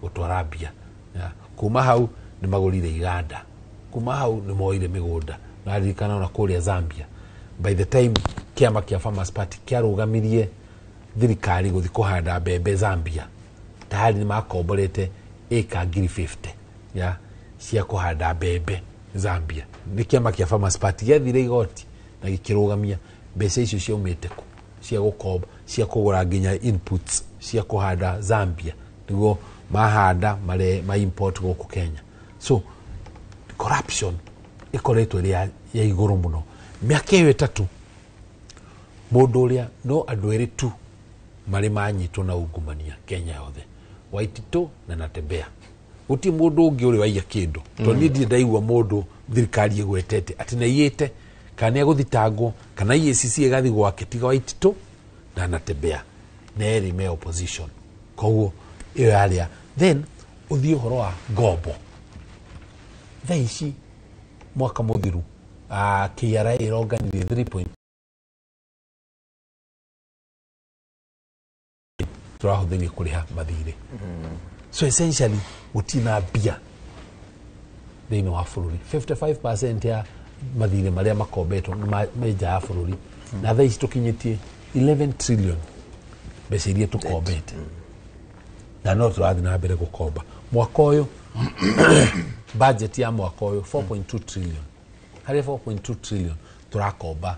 D: gũtwara mbia, yeah. Kuma hau nĩ magũrire iganda, kuma hau nĩ moire mĩgũnda. Naririkana ona kũrĩa Zambia, by the time kĩama kĩa Farmers Party kĩarũgamirie thirikari gũthiĩ kũhanda mbembe Zambia, tayari nĩ makomborete ĩka 50,000 ya cia kũhanda mbembe Zambia. Nĩ kĩama kĩa Farmers Party gĩathire igoti na gĩkĩrũgamia mbeca icio ciaumĩte kũ, cia gũkomba, cia kũgũra nginya inputs cia kũhanda Zambia, nĩguo mahanda mare ma import gũkũ Kenya. So corruption ĩkoretwo ĩrĩ ya igũrũ mũno mĩaka ĩyo 3. Mũndũ ũrĩa no andũ erĩ tu marĩ manyitwo na ungumania Kenya yothe, Waititũ na Natembeya. Gũtirĩ mũndũ ũngĩ ũrĩ waiya kĩndũ, tondũ niĩ ndirĩ ndaigua mũndũ thirikari ĩgwetete atĩ nĩaiyĩte kana nĩegũthitangwo kana EACC ĩgathiĩ gwake, tiga Waititũ na Natembeya, na erĩ me opposition. Koguo ĩyo yarĩa. Then ũthiĩ ũhoro wa ngombo. Thaa ici mwaka mũthiru KRA ĩronganirie 3. Tũrahũthĩrie kũrĩha mathirĩ. So essentially gũtirĩ na mbia thĩinĩ wa bũrũri. 55% ya mathirĩ marĩa makombetwo nĩ me nja ya bũrũri, na thaa ici tũkinyĩtie 11 trillion mbeca iria tũkombete, na no tũrathiĩ na mbere gũkomba. Mwaka ũyũ, budget ya mwaka ũyũ 4.2 trillion. Harĩ 4.2 trillion tũrakomba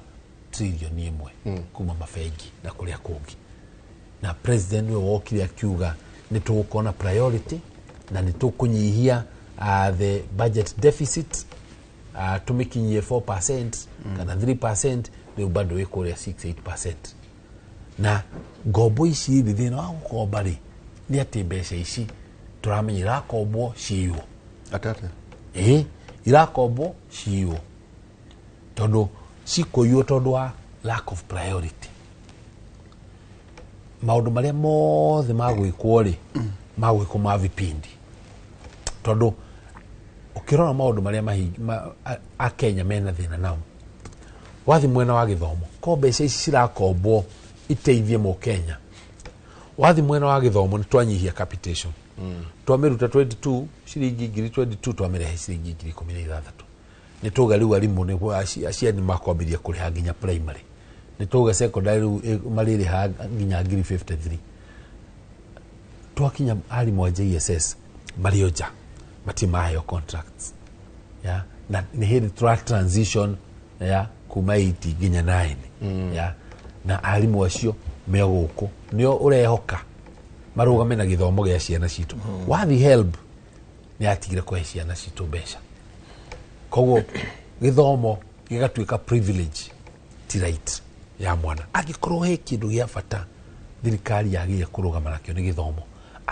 D: trilioni 1 kuma mabengi na kũrĩa kũngĩ. Na president nĩwe wokire akiuga nĩ tũgũkorwo na priority na nĩ tũkũnyihia the budget deficit, tũmĩkinyie 4% kana 3%. Rĩu bado ĩ kũrĩa 6-8%. Na ngombo ici rĩ, thĩna wa gũkomba rĩ nĩ atĩ mbeca ici tũramenya irakombwo ciywo.
B: Atete.
D: Ĩĩ, irakombwo ciywo, tondũ cikũiywo tondũ wa lack of priority. Maũndũ marĩa mothe magwĩkwo rĩ, magwĩkwo ma vipindi, tondũ ũkĩrora maũndũ marĩa Akenya mena thĩna nao, wathi mwena wa gĩthomo, ko mbeca ici cirakombwo iteithie mũkenya. Wathi mwena wa gĩthomo, nĩ twanyihia capitation, twamĩruta 22 ciringi 22,000, twamĩrehe ciringi 16,000. Nĩ tuga rĩu arimũ nĩguo aciari makwambĩrĩria kũrĩha nginya primary, nĩ tuga secondary rĩu marĩrĩha nginya 53,000. Twakinya arimũ a JSS marĩ o nja, matirĩ maheo contracts, ya na nĩ hĩndĩ tũra transition ya kuma 8 nginya 9, ya na arimũ acio me gũkũ nĩo ũrehoka marũgame na gĩthomo gĩa ciana citũ. Wathi HELB nĩ atigire kũhe ciana citũ mbeca, koguo Githomo gigatuika privilege ti right ya mwana. Angikorwo he kindu gia bata thirikari yagiire kurugama nakio ni githomo.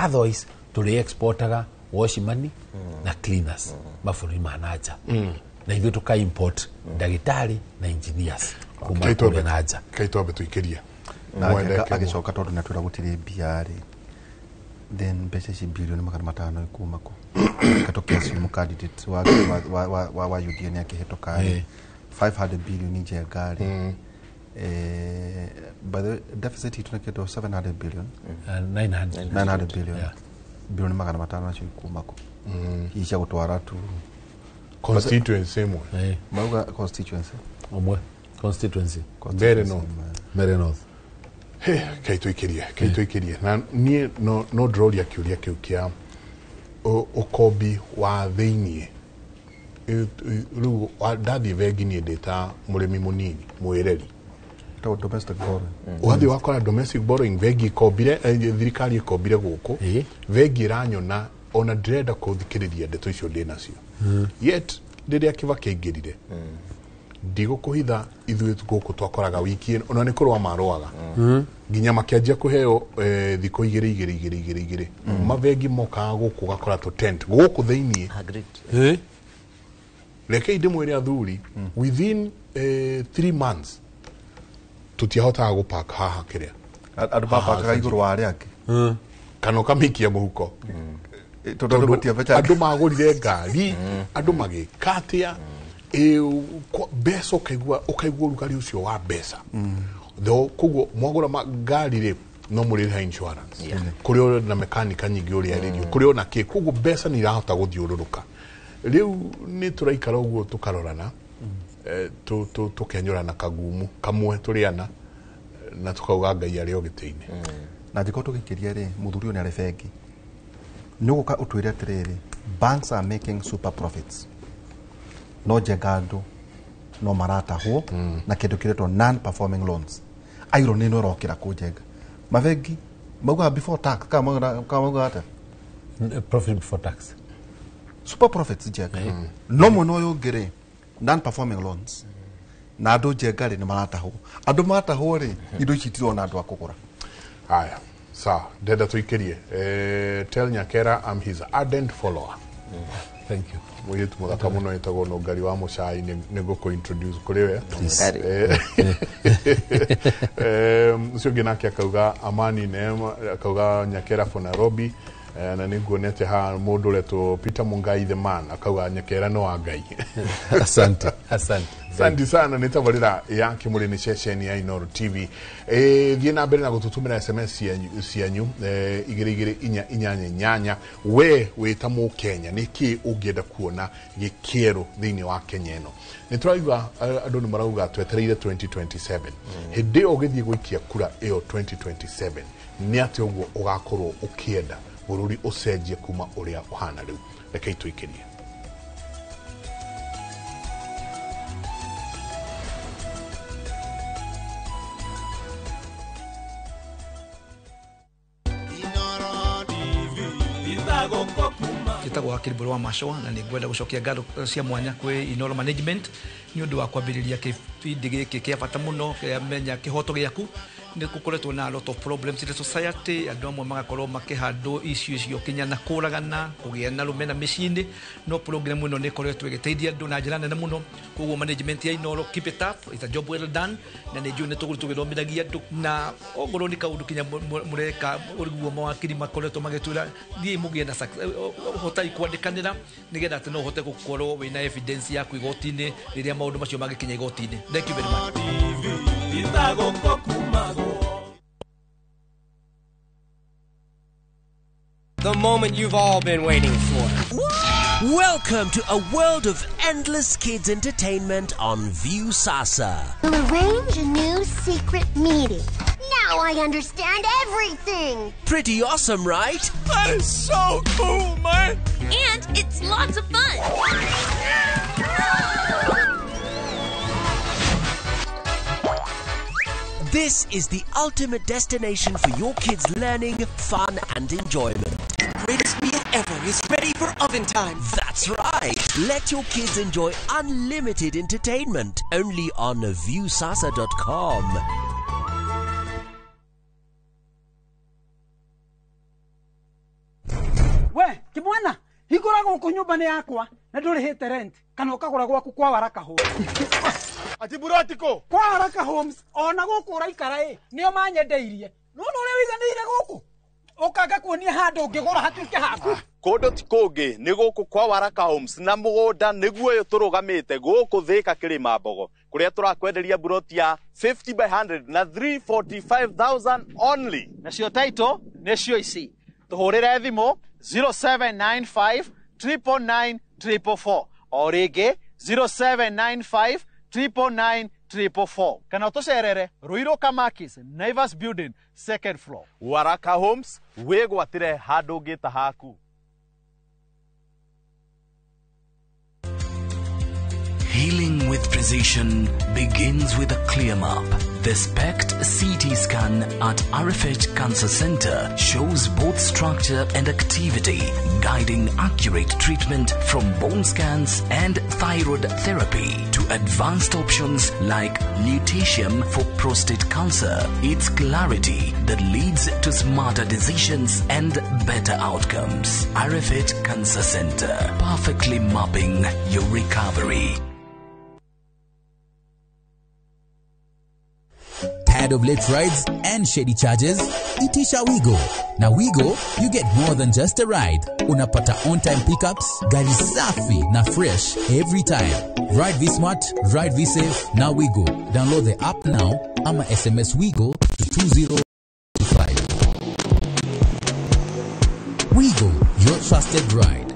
D: Otherwise turi exportaga wash money na cleaners mabũrũri ma nanja. Na ithuĩ tuka import ndagĩtarĩ na engineers kuma kũrĩa nanja.
A: Kaitwambe tuikĩrie.
B: Na agĩcoka tondũ nĩ atwĩra gũtirĩ mbia rĩ, then mbeca ici bilioni 500 ikuma kũ? Katũkĩassume candidate wa UDA nĩ akĩhĩtũka rĩ, 500 billion Njenga rĩ, by the way, deficit itũ nĩ kĩndũ 700 billion.
D: 900.
B: 900 billion. Bilioni 500 nacio ikuma kũ? Hihi cia gũtwara tu
A: constituency imwe.
B: Mauga constituency
D: omwe constituency
A: Mbere North.
D: Mbere North.
A: He, kaitũikĩrie na niĩ no ndĩroria kĩũria kĩu kĩa ũkombi wa thĩiniĩ. Rĩu ndathiĩ bengi niĩ ndĩ ta mũrĩmi mũnini mwĩreri,
B: domestic borrowing.
A: Wathiĩ wakora domestic borrowing, bengi ikombire, thirikari ikombire gũkũ, bengi ĩranyona ona ndĩrenda kũthikĩrĩria ndeto icio ndĩ nacio. Yet rĩrĩa Kibaki aingĩrire, ndigũkũhitha ithuĩ gũkũ twakoraga wiki ĩno ona nĩ kũrũa marũaga nginya makĩanjia kũheo thikũ igĩrĩ igĩrĩ igĩrĩ igĩrĩ igĩrĩ. Mabengi mokaga gũkũ ũgakora tũ tent gũkũ thĩiniĩ. Rekei ndĩmwĩre athuri, within 3 months tũtiahotaga gũpark haha kĩrĩa
B: andũ mapakaga igũrũ wa arĩa angĩ
A: kana ũkamĩikia mũhuko,
B: tondũ
A: andũ magũrire ngari, andũ magĩka atĩa, mbeca ũkaigua ũrugarĩ ũcio wa mbeca. Koguo mwagũra ngari rĩ, no mũrĩha insurance, kũrĩ na mekanika nyingĩ ũrĩa rĩrio, kũrĩ ona kĩ, koguo mbeca nĩ irahota gũthiũrũrũka. Rĩu nĩ tũraikara ũguo tũkarorana, tũkenyũrana kagumu kamwe tũrĩana na tũkauga Ngai arĩ o gĩtĩ-inĩ.
B: Na angĩkorwo tũgĩikĩria rĩ, mũthuri ũyũ nĩ arĩ bengi, nĩ ũgũka ũtwĩre atĩrĩrĩ, banks are making super profits, no Njenga andũ no maratahwo na kĩndũ kĩretwo non performing loans. Irony ĩno ĩrokĩra kũ Njenga? Mabengi maugaga before tax, kana maugaga atĩa?
D: Profit before tax,
B: super profits Njenga. No mwena ũyũ ũngĩ rĩ, non performing loans na andũ Njenga rĩ nĩ maratahwo. Andũ maratahwo rĩ, indo ici itirona andũ a kũgũra.
A: Haya, sawa, ndenda tuikĩrie. Tell Nyakera I'm his ardent follower.
D: Thank you.
A: Mũirĩtu mũthaka mũno ĩtagwo Nũngari wa Mũcai, nĩ ngũkũ introduce kũrĩ we. Ũcio ũngĩ nake akauga Amani Neema, akauga Nyakera for Nairobi. Na nĩ nguonete haha mũndũ ũretwo Peter Mungai the man, akauga Nyakera no wa Ngai.
D: Asante, asante.
A: Asante sana. Nĩ tabarĩra ya Kĩmũrĩ nĩ ceceni ya Inooro TV. Thiĩ na mbere na gũtũtũmĩra SMS cianyu 22488. We wĩ ta Mũkenya, nĩ kĩ ũngĩenda kuona gĩkĩerũ thĩinĩ wa Kenya ĩno? Nĩ tũraigua andũ nĩ marauga twetereire 2027. Hĩndĩ ĩyo ũgĩthiĩ gũikia kura ĩyo 2027, nĩ atĩa ũguo ũgakorwo ũkĩenda bũrũri ũcenjie kuma ũrĩa ũhana rĩu? Rekei tũikĩrie.
E: Njĩtagwo Wakiri Mbũrũ wa Macũa, na nĩ ngwenda gũcokia ngatho cia mwanya kwĩ Inooro Management nĩ ũndũ wa kwambĩrĩria kĩbindi gĩkĩ kĩa bata mũno kĩa Menya Kĩhoto Gĩaku. Nĩ gũkoretwo na a lot of problems in the society, andũ amwe magakorwo makĩhandwo icio icio kinya na kũragana, kũgĩa na rũmena mĩciĩ-inĩ, no program ĩno nĩ ĩkoretwo ĩgĩteithia andũ na njĩra nene mũno. Koguo management ya Inooro, keep it up, it's a job well done, na nĩ njũĩ nĩ tũgũrũ tũgĩthomithagia andũ, na ongorwo nĩ kaũndũ kinya mũreka ũguo mawakiri makoretwo magĩtwĩra thiĩ mũgĩe na hotai kwandĩkanĩra nĩgetha atĩ no ũhote gũkorwo wĩna evidence yaku igoti-inĩ rĩrĩa maũndũ macio mangĩkinya igoti-inĩ. Thank you very much.
F: The moment you've all been waiting for.
G: Welcome to a world of endless kids entertainment on Viusasa.
H: We'll arrange a new secret meeting. Now I understand everything.
G: Pretty awesome, right?
F: That is so cool, man.
I: And it's lots of fun.
G: This is the ultimate destination for your kids' learning, fun, and enjoyment.
F: The greatest meal ever is ready. ready for oven time.
G: That's right. Let your kids enjoy unlimited entertainment only on Viusasa.com.
J: We kimwana hingũra gũkũ nyũmba nĩ yakwa na ndũrĩhĩte rent kana ũkagũra gwaku kwa Waraka Homes.
K: Ati burotiko
J: kwa Waraka Homes ona gũkũ ũraikara ĩ nĩo manyendeirie. Nĩwona ũrĩa ũiganĩire gũkũ ũkanga kuonia handũ ũngĩgũra hatuĩke haku.
K: Kũndũ ti kũngĩ nĩ gũkũ kwa Waraka Homes na mũgũnda nĩguo ũyũ tũrũgamĩte gũkũ Thĩka Kĩrĩma Mbogo kũrĩa tũrakwenderia buroti ya 50 by 100 na 345,000 only.
L: Nacio title nĩcio ici. Tũhũrĩre thimũ 0795 999 444 o rĩngĩ 0795 999 444 kana ũtũcerere Ruiru Kamakis Naivas Building second floor.
K: Waraka Homes wĩgwatĩre handũ ũngĩta haku.
M: Healing with precision begins with a clear map. The SPECT CT scan at RFH Cancer Center shows both structure and activity, guiding accurate treatment from bone scans and thyroid therapy to advanced options like lutetium for prostate cancer. It's clarity that leads to smarter decisions and better outcomes. RFH Cancer Center, perfectly mapping your recovery.
N: Tired of late rides and shady charges? Itisha Wigo. Na Wigo, you get more than just a ride. Unapata on-time pickups, gari safi na fresh every time. Ride V-Smart, ride V-Safe, na Wigo. Download the app now ama SMS Wigo to 205. Wigo, your trusted ride.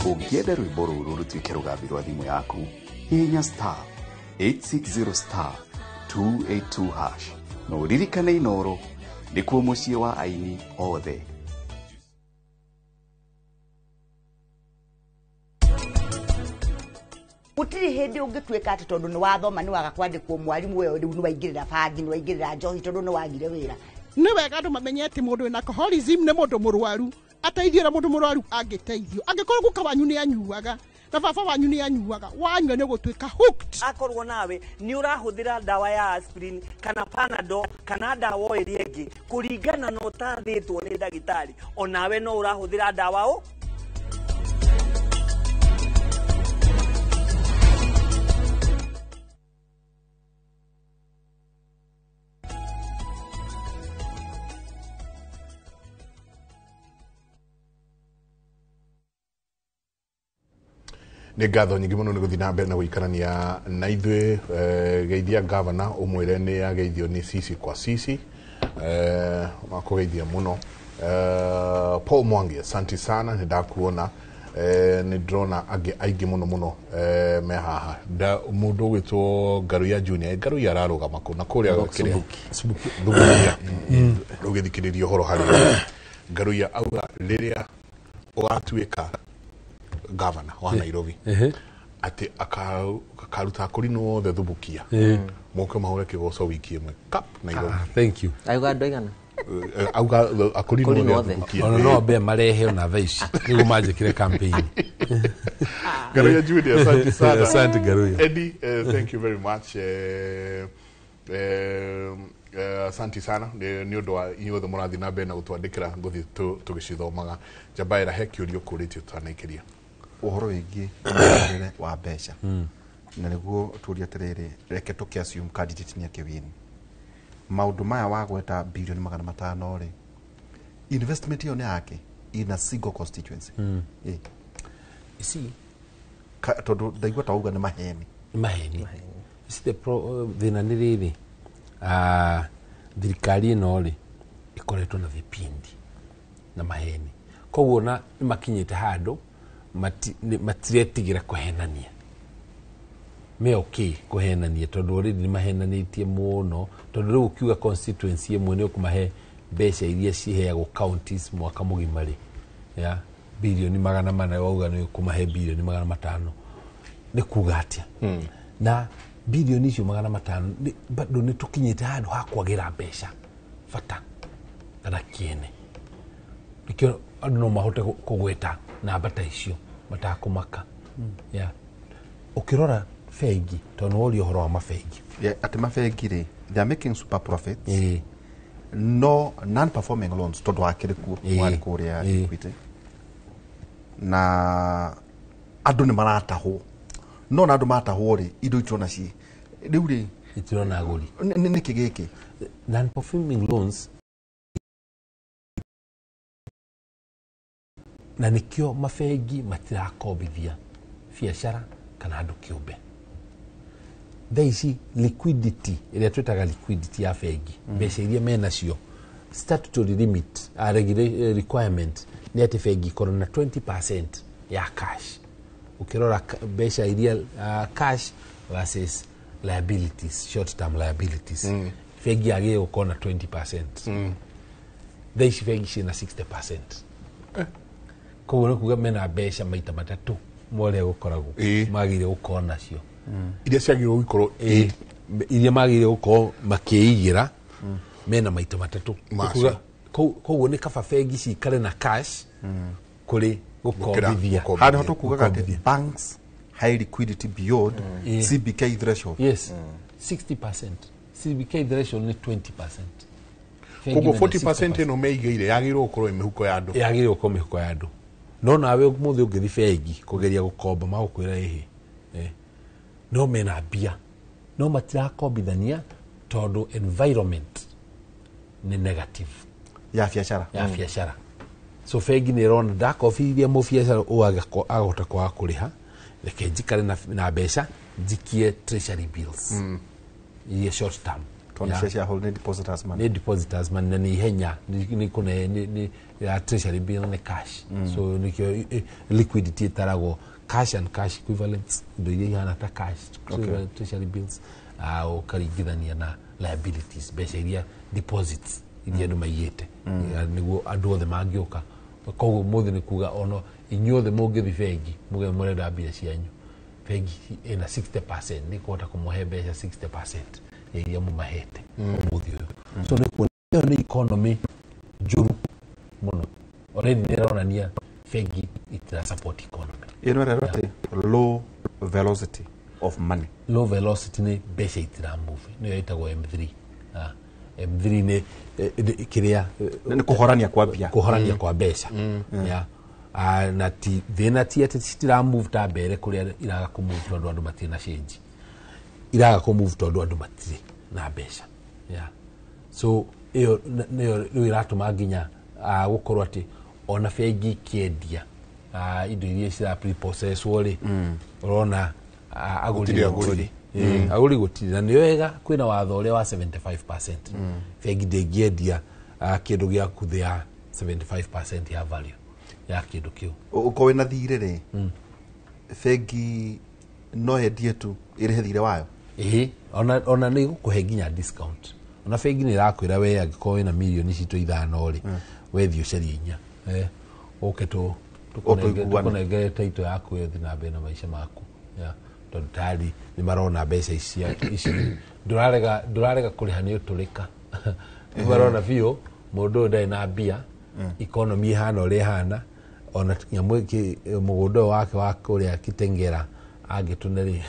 O: Ũngĩenda rwĩmbo rũrũ rũtuĩke rũgambi rwa thimũ yaku, hihinya star 860 star 282 hash na ũririkane Inooro nĩkuo mũciĩ wa aini othe.
P: Gũtirĩ hĩndĩ ũngĩtuĩka atĩ tondũ nĩ wathoma nĩ waga kwandĩkwo mwarimũ we rĩu nĩ waingĩrĩra bangi nĩ waingĩrĩra njohi tondũ nĩ wagire wĩra.
Q: Nĩ wega andũ mamenye atĩ mũndũ wĩna alcoholism nĩ mũndũ mũrwaru ateithio ũrĩa mũndũ mũrwaru angĩteithio. Angĩkorwo guka wanyu nĩ anyuaga na baba wanyu nĩ anyuaga, wanyua nĩ gũtuĩka hooked.
R: Akorwo nawe nĩ ũrahũthĩra ndawa ya aspirin kana Panadol kana ndawa ĩrĩa ĩngĩ kũringana na ũtathĩtwo nĩ ndagĩtarĩ, onawe no ũrahũthĩra ndawa o.
A: Nĩ ngatho nyingĩ mũno nĩ gũthiĩ na mbere na gũikarania na ithuĩ. Geithia gavana ũmwĩre nĩ ageithio nĩ sisi kwa sisi, makũgeithia mũno. Paul Mwangi, asante sana, nĩ ndakuona. Nĩ ndĩrona angĩ aingĩ mũno mũno me haha. Mũndũ ũgwĩtwo Ngaruiya Junior, Ngaruiya ararũgama kũ na kũrĩa kĩrĩa Thubukia rũgĩthikĩrĩria ũhoro harĩ Ngaruiya auga rĩrĩa ũgatuĩka gavana wa Nairobi ati akaruta akũrinwo othe Thubukia moke mahũre kĩgoco wiki ĩmwe kap Nairobi.
D: Thank you.
C: Auga andũ aigana?
A: Auga akũrinwo othe Thubukia.
D: Ona no ambe marehe ona thaa ici nĩguo manjĩkĩre campaign.
A: Ngaruiya Junior, asante sana.
D: Asante Ngaruiya.
A: Eddie, thank you very much. Asante sana nĩ ũndũ wa inyuothe mũrathiĩ na mbere na gũtwandĩkĩra ngũthiĩ tũgĩcithomaga. Njabaĩra he kĩũria ũkũrĩtie ũtanaikĩria
B: ũhoro wĩgiĩ mũtũrĩre wa mbeca na nĩguo tũrie atĩrĩrĩ, reke tũkĩ assume candidate nĩ akĩwin maũndũ maya wagweta bilioni 500 rĩ, investment ĩyo nĩ yake in a single constituency.
D: Ici
B: tondũ ndaigua ta wauga nĩ maheni.
D: Nĩ maheni. Ici the thĩna nĩ rĩrĩ, thirikari ĩno rĩ ĩkoretwo na vipindi na maheni, koguo na nĩ makinyĩte handũ matiretigĩra kũhenania. Me okay kũhenania tondũ already nĩ mahenanĩtie mũno, tondũ rĩu ũkiuga constituency ĩmwe nĩ ũkũmahe mbeca iria ciheagwo counties mwaka mũgima rĩ, ya bilioni 400, wauga nĩ ũkũmahe bilioni 500, nĩ kuga atĩa? Na bilioni icio 500 bado nĩ tũkinyĩte handũ ha kwagĩra mbeca bata kana kĩene. Nĩkĩo andũ no mahote kũgweta namba ta icio matakũmaka. Yeah. Ũkĩrora bengi, tondũ nĩworia ũhoro wa mabengi.
B: Yeah, atĩ mabengi rĩ, they are making super profits, no non performing loans tondũ wakĩrĩ kuo, warĩ kũrĩa Equity, na andũ nĩ maratahwo, no na andũ matahwo rĩ, indo itirona ci rĩu rĩ
D: itirona agũri.
B: Nĩkĩ gĩkĩ?
D: Non performing loans, na nĩkĩo mabengi matirakombithia biacara kana andũ kĩũmbe. Thaa ici liquidity ĩrĩa twĩtaga liquidity ya bengi, mbeca iria menacio, statutory limit, requirement nĩ atĩ bengi ikorwo na 20% ya cash. Ũkĩrora mbeca iria cash versus liabilities, short term liabilities, bengi yagĩrĩirwo gũkorwo na 20%. Thaa ici bengi ciĩna 60%. Koguo nĩ kuga mena mbeca maita matatũ ma ũrĩa gũkoragwo magĩrĩire gũkorwo nacio,
A: iria ciagĩrĩirwo gũkorwo,
D: iria magĩrĩire gũkorwo makĩigĩra, mena maita matatũ.
A: Macio.
D: Koguo nĩ kaba bengi cikare na cash kũrĩ gũkombithia.
B: Handũ tũkugaga atĩ banks high liquidity beyond CBK threshold.
D: Yes, 60%. CBK threshold nĩ 20%.
A: Koguo 40% ĩno meigĩire yagĩrĩirwo gũkorwo ĩ mĩhuko ya andũ.
D: Yagĩrĩirwo gũkorwo mĩhuko ya andũ. No nawe ũmũthĩ ũngĩthiĩ bengi kũgeria gũkomba, magũkwĩra ĩhĩ, no mena mbia, no matirakombithania tondũ environment nĩ negative
B: ya biacara.
D: Ya biacara. So bengi nĩ ĩrona ndakobithia mũbiacara ũyũ agahota kwaga kũrĩha, reke njikare na mbeca njikie treasury bills iria short term.
B: Tondũ cia shareholder nĩ depositors money.
D: Nĩ depositors money, na nĩ ihenya, nĩ kũne nĩ ya treasury bill nĩ cash. So nĩkĩo liquidity ĩtaragwo cash and cash equivalents, indo iria ihana ta cash, treasury bills, ũkaringithania na liabilities, mbeca iria deposits iria andũ maigĩte, nĩguo andũ othe mangĩũka. Koguo ũmũthĩ nĩ kuga ono inyuothe mũngĩthiĩ bengi muge mũrenda mbia cianyu, bengi ĩna 60%, nĩ kũhota kũmũhe mbeca 60% ya iria mũmahete ũmũthĩ ũyũ. So nĩ kuona ĩyo nĩ economy njũru mũno. Already nĩ ĩronania bengi itira support economy.
B: Ĩno ĩrerwo atĩ low velocity of money.
D: Low velocity nĩ mbeca itira move, nĩyo ĩtagwo M3. M3 nĩ kĩrĩa
B: nĩ kũhorania kwa mbia,
D: kũhorania kwa mbeca. Yeah. Na ti thĩna ti atĩ citira move ta mbere kũrĩa iraga kũ move tondũ andũ matirĩ na change, iraga kũ move tondũ andũ matirĩ na mbeca. Yeah. So ĩyo nĩyo rĩu ĩratũma nginya gũkorwo atĩ ona bengi ikĩendia indo iria cira prepossesswo rĩ, ũrona agũri gũtirĩ, agũri gũtirĩ. Na nĩ wega kwĩna watho ũrĩa wa 75%. Bengi ndĩngĩendia kĩndũ gĩaku thĩ ya 75% ya value ya kĩndũ kĩu.
B: Ũkorwo wĩna thirĩ rĩ, bengi no yendie tu ĩrĩhe thirĩ wayo.
D: Ĩhĩ, ona nĩ ĩgũkũhe nginya discount. Ona bengi nĩ ĩrakwĩra we angĩkorwo wĩna mirioni citũ 5 rĩ, wethiĩ ũcarie 4, ũke tũkũnengere title yaku ĩthiĩ na mbere na maica maku. Tondũ tayari nĩ marona mbeca ici ndũrarega kũrĩha nĩ ũtũrĩka. Nĩ marona biũ mũndũ ũyũ ndarĩ na mbia, economy ĩhana ũrĩa ĩhana, ona nyamũ mũgũnda ũyũ wake wa kũrĩa Kitengera angĩtũne rĩ,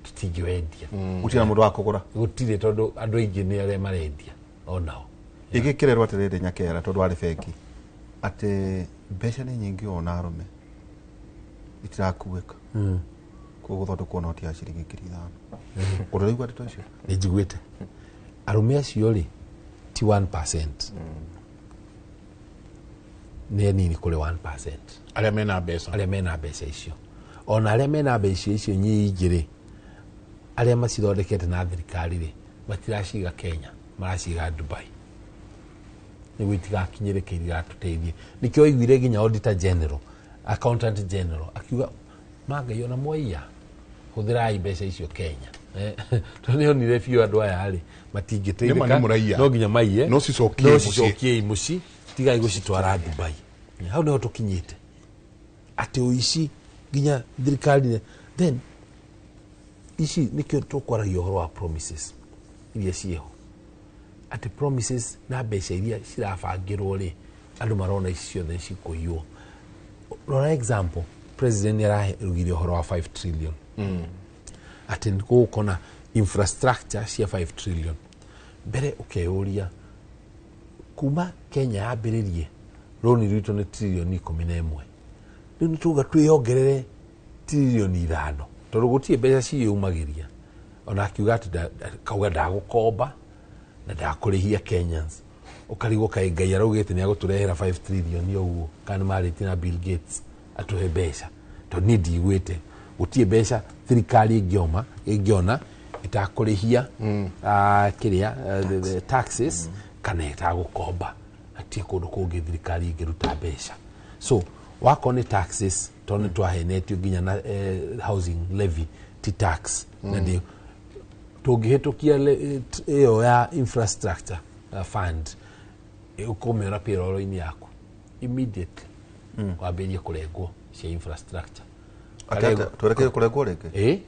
D: tũtingĩwendia.
B: Gũtirĩ na mũndũ wa kũgũra.
D: Gũtirĩ, tondũ andũ aingĩ nĩ arĩa marendia onao.
B: Ĩgĩkĩrerwo atĩrĩrĩ Nyakera, tondũ warĩ bengi, atĩ mbeca nĩ nyingĩ ona arũme itirakuĩka. Koguo gũthondekwo noti ya ciringi 5,000. Ũrĩraigua ndeto icio?
D: Nĩ njiguĩte. Arũme acio rĩ ti 1%. Nĩ anini kũrĩ 1%.
A: Arĩa mena mbeca.
D: Arĩa mena mbeca icio. Ona arĩa mena mbeca icio nyingĩ rĩ, arĩa macithondekete na thirikari rĩ, matiraciga Kenya, maraciga Dubai. Nĩguo itigakinyĩrĩke itigatũteithie. Nĩkĩo waiguire nginya Auditor General, Accountant General akiuga mangai ona mwaiya Hũthĩrai mbeca icio Kenya. Tondũ nĩ onire biũ andũ aya rĩ matingĩteithĩka.
A: Nĩma nĩ mũraiya.
D: No nginya maiye.
A: No cicokie
D: No
A: mũciĩ.
D: cicokiei mũciĩ. Tigai gũcitwara Dubai. Hau nĩho tũkinyĩte. Atĩ ũici nginya thirikari then ici nĩkĩo tũkwaragia ũhoro wa promises iria ciĩho. Atĩ promises na mbeca iria cirabangĩrwo rĩ andũ marona ici ciothe cikũiywo. Rora example, president nĩ ararugire ũhoro wa 5 trillion. Atĩ gũgũkorwo na infrastructure cia 5 trillion. Mbere ũkeyũria kuma Kenya yambĩrĩrie rũni rwitũ nĩ trilioni 11. Rĩu nĩ tuga twĩongerere trilioni 5 tondũ gũtirĩ mbeca ciĩyumagĩria. Ona akiuga atĩ kauga ndagũkomba na ndakũrĩhia Kenyans. Ũkarigwo kaĩ Ngai araugĩte nĩ agũtũrehera 5 trillion ũguo kana nĩ marĩtie na Bill Gates atũhe mbeca. Tondũ niĩ ndiiguĩte gũtirĩ mbeca thirikari ĩngĩona ĩtakũrĩhia kĩrĩa the taxes kana ĩtagũkomba. Hatirĩ kũndũ kũngĩ thirikari ĩngĩruta mbeca. So wakorwo nĩ taxes tondũ nĩ twahenetio nginya na housing levy ti tax. Na ndĩ tũngĩhĩtũkia ĩyo ya infrastructure fund ũkũmĩona payroll-inĩ yaku immediately wambĩrĩrie kũrengwo cia infrastructure.
B: Twerekeire kũrengwo rĩngĩ?
D: Ĩĩ,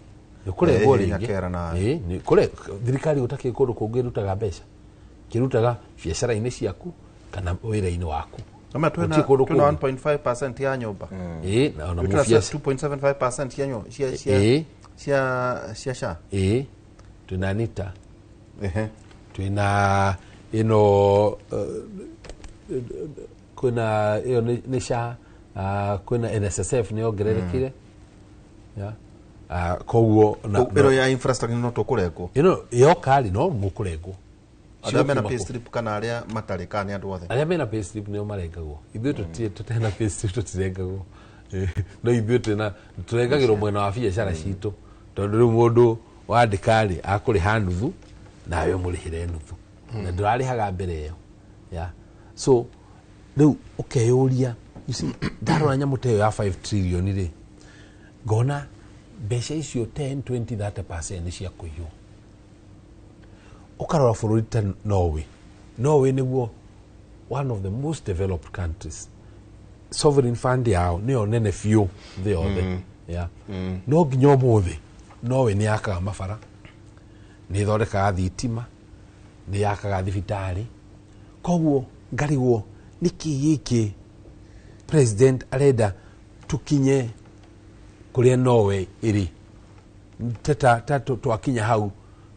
D: nĩ kũrengwo rĩngĩ. Ĩĩ, nĩ thirikari gũtakĩrĩ kũndũ kũngĩ ĩrutaga mbeca. Kĩrutaga biacara-inĩ ciaku kana wĩra-inĩ waku.
B: Ama twĩna 1.5% ya nyũmba.
D: Ĩĩ, na ona
B: mũbiacara 2.75% ya nyũmba cia SHA.
D: Ĩĩ, twĩna NITA. Twĩna ĩno kwĩna ĩyo nĩ SHA, kwĩna NSSF nĩ yongererekire. Koguo
B: ĩno ya infrastructure no tũkũrengwo.
D: Ĩno yoka rĩ no mũkũrengwo.
B: Arĩa mena payslip kana arĩa matarĩ kana nĩ andũ othe?
D: Arĩa mena payslip nĩo marengagwo. Ithuĩ tũtirĩ na payslip tũtirengagwo. No ithuĩ twĩna tũrengagĩrwo mwena wa biacara citũ. Tondũ rĩu mũndũ wandĩka rĩ akũrĩha nuthu nawe ũmũrĩhĩre nuthu. Na ndũrarĩhaga mbere ĩyo. Yeah. So rĩu ũkeyũria, you see, ndarora nyamũ ta ĩyo ya 5 trillion rĩ ngona mbeca icio 10, 20, 30% nĩ cia kũiywo. Ũkarora bũrũri ta Norway. Norway nĩguo one of the most developed countries. Sovereign fund yao nĩyo nene biũ thĩ yothe. Yeah. No nginya ũmũthĩ Norway nĩ yakaga mabara, nĩ ĩthondekaga thitima, nĩ yakaga thibitarĩ. Koguo ngarigwo nĩkĩ gĩkĩ president arenda tukinye kũrĩa Norway ĩrĩ. Ta twakinya hau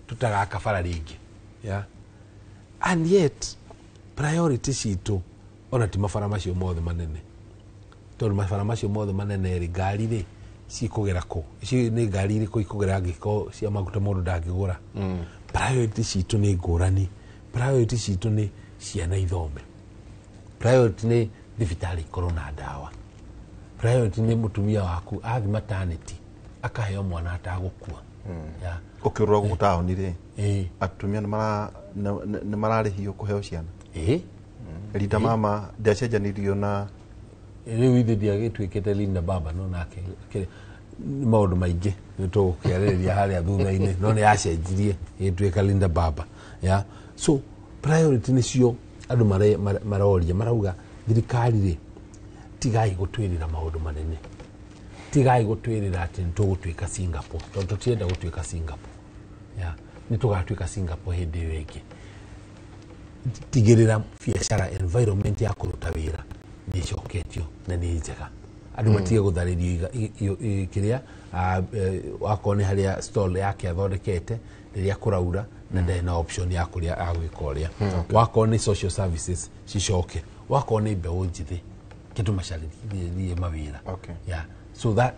D: tutagaka bara rĩngĩ. Yeah. And yet priority citũ ona ti mabara macio mothe manene. Tondũ mabara macio mothe manene rĩ ngari rĩ cikũgera kũ? Ici nĩ ngari irĩkũ ikũgera angĩkorwo cia maguta mũndũ ndangĩgũra? Priority citũ nĩ ngũrani. Priority citũ nĩ ciana ithome. Priority nĩ thibitarĩ ikorwo na ndawa. Priority nĩ mũtumia waku athiĩ maternity akaheo mwana atagũkua.
B: Ũkĩũrũra gũkũ taũni rĩ atumia nĩ mararĩhio kũheo ciana. Linda mama ndiacenjanirio na
D: rĩu ithe ndiagĩtuĩkĩte Linda baba no nake nĩ maũndũ maingĩ nĩ tũgũkĩarĩrĩria harĩa thutha-inĩ no nĩ yacenjirie ĩgĩtuĩka Linda baba. Yeah. So priority nĩcio andũ maroria marauga thirikari rĩ tigai gũtwĩrĩra maũndũ manene. Tigai gũtwĩrĩra atĩ nĩ tũgũtuĩka Singapore tondũ tũtirenda gũtuĩka Singapore. Yeah. Nĩ tũgatuĩka Singapore hĩndĩ ĩyo ĩngĩ. Tigĩrĩra biacara environment ya kũruta wĩra nĩ ĩcoketio na nĩ njega. Andũ matige gũtharĩrio kĩrĩa wakorwo nĩ harĩa stall yake athondekete rĩrĩa kũraura na ndarĩ na option ya kũrĩa agwĩka ũrĩa. Wakorwo nĩ social services cicoke. Wakorwo nĩ mbeũ njĩthĩ kĩndũ macarĩrie mawĩra. Yeah. So that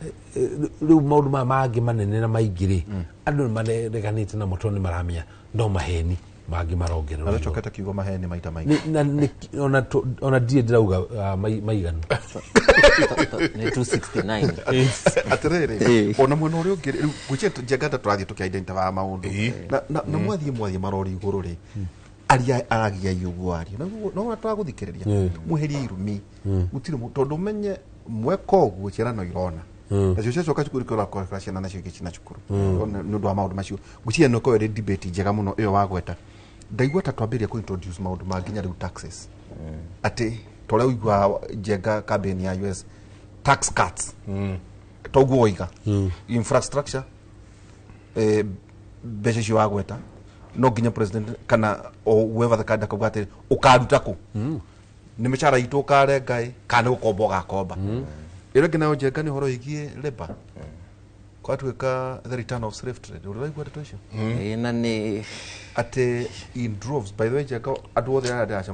D: rĩu maũndũ maya mangĩ manene na maingĩ rĩ andũ nĩ mareganĩte namo tondũ nĩ maramenya no maheni mangĩ marongererwo.
B: Na nĩcokete kiugo maheni maita maingĩ.
D: Ona ndirĩ ndĩrauga maiganu.
C: Nĩ 269.
B: Atĩrĩrĩ ona mwena ũrĩa ũngĩ rĩu gwĩciria Njenga tũrathiĩ tũkĩ-identify maũndũ na mwathiĩ marori igũrũ rĩ aria aragia ũguo aria no tũragũthikĩrĩria mweherie irumi gũtirĩ tondũ ũmenye mweka ũguo ciana no irona Nacio ciacoka cukuru ikĩũra kũrekera ciana nacio igĩcina cukuru nĩ ũndũ wa maũndũ macio. Ngwĩciria nĩ ũkorwo ĩrĩ debate njega mũno ĩyo wagweta. Ndaigua ta twambĩrĩria kũ introduce maũndũ ma nginya rĩu taxes, atĩ ta ũrĩa ũiguaga Njenga campaign ya US tax cuts, toguo woiga infrastructure, mbeca icio wagweta no nginya president kana o whoever the candidate akauga atĩ ũkaruta kũ, nĩ mĩcara itũ ũkarenga ĩ kana nĩ gũkomba ũgakomba. Ĩrĩa ĩngĩ nayo Njenga nĩ ũhoro wĩgiĩ labour, kwatuĩka the return of slave trade. Ũrĩ waigua ndeto icio?
C: Ĩĩ, na nĩ
B: atĩ in droves. By the way, Njenga, andũ othe arĩa ndĩracemania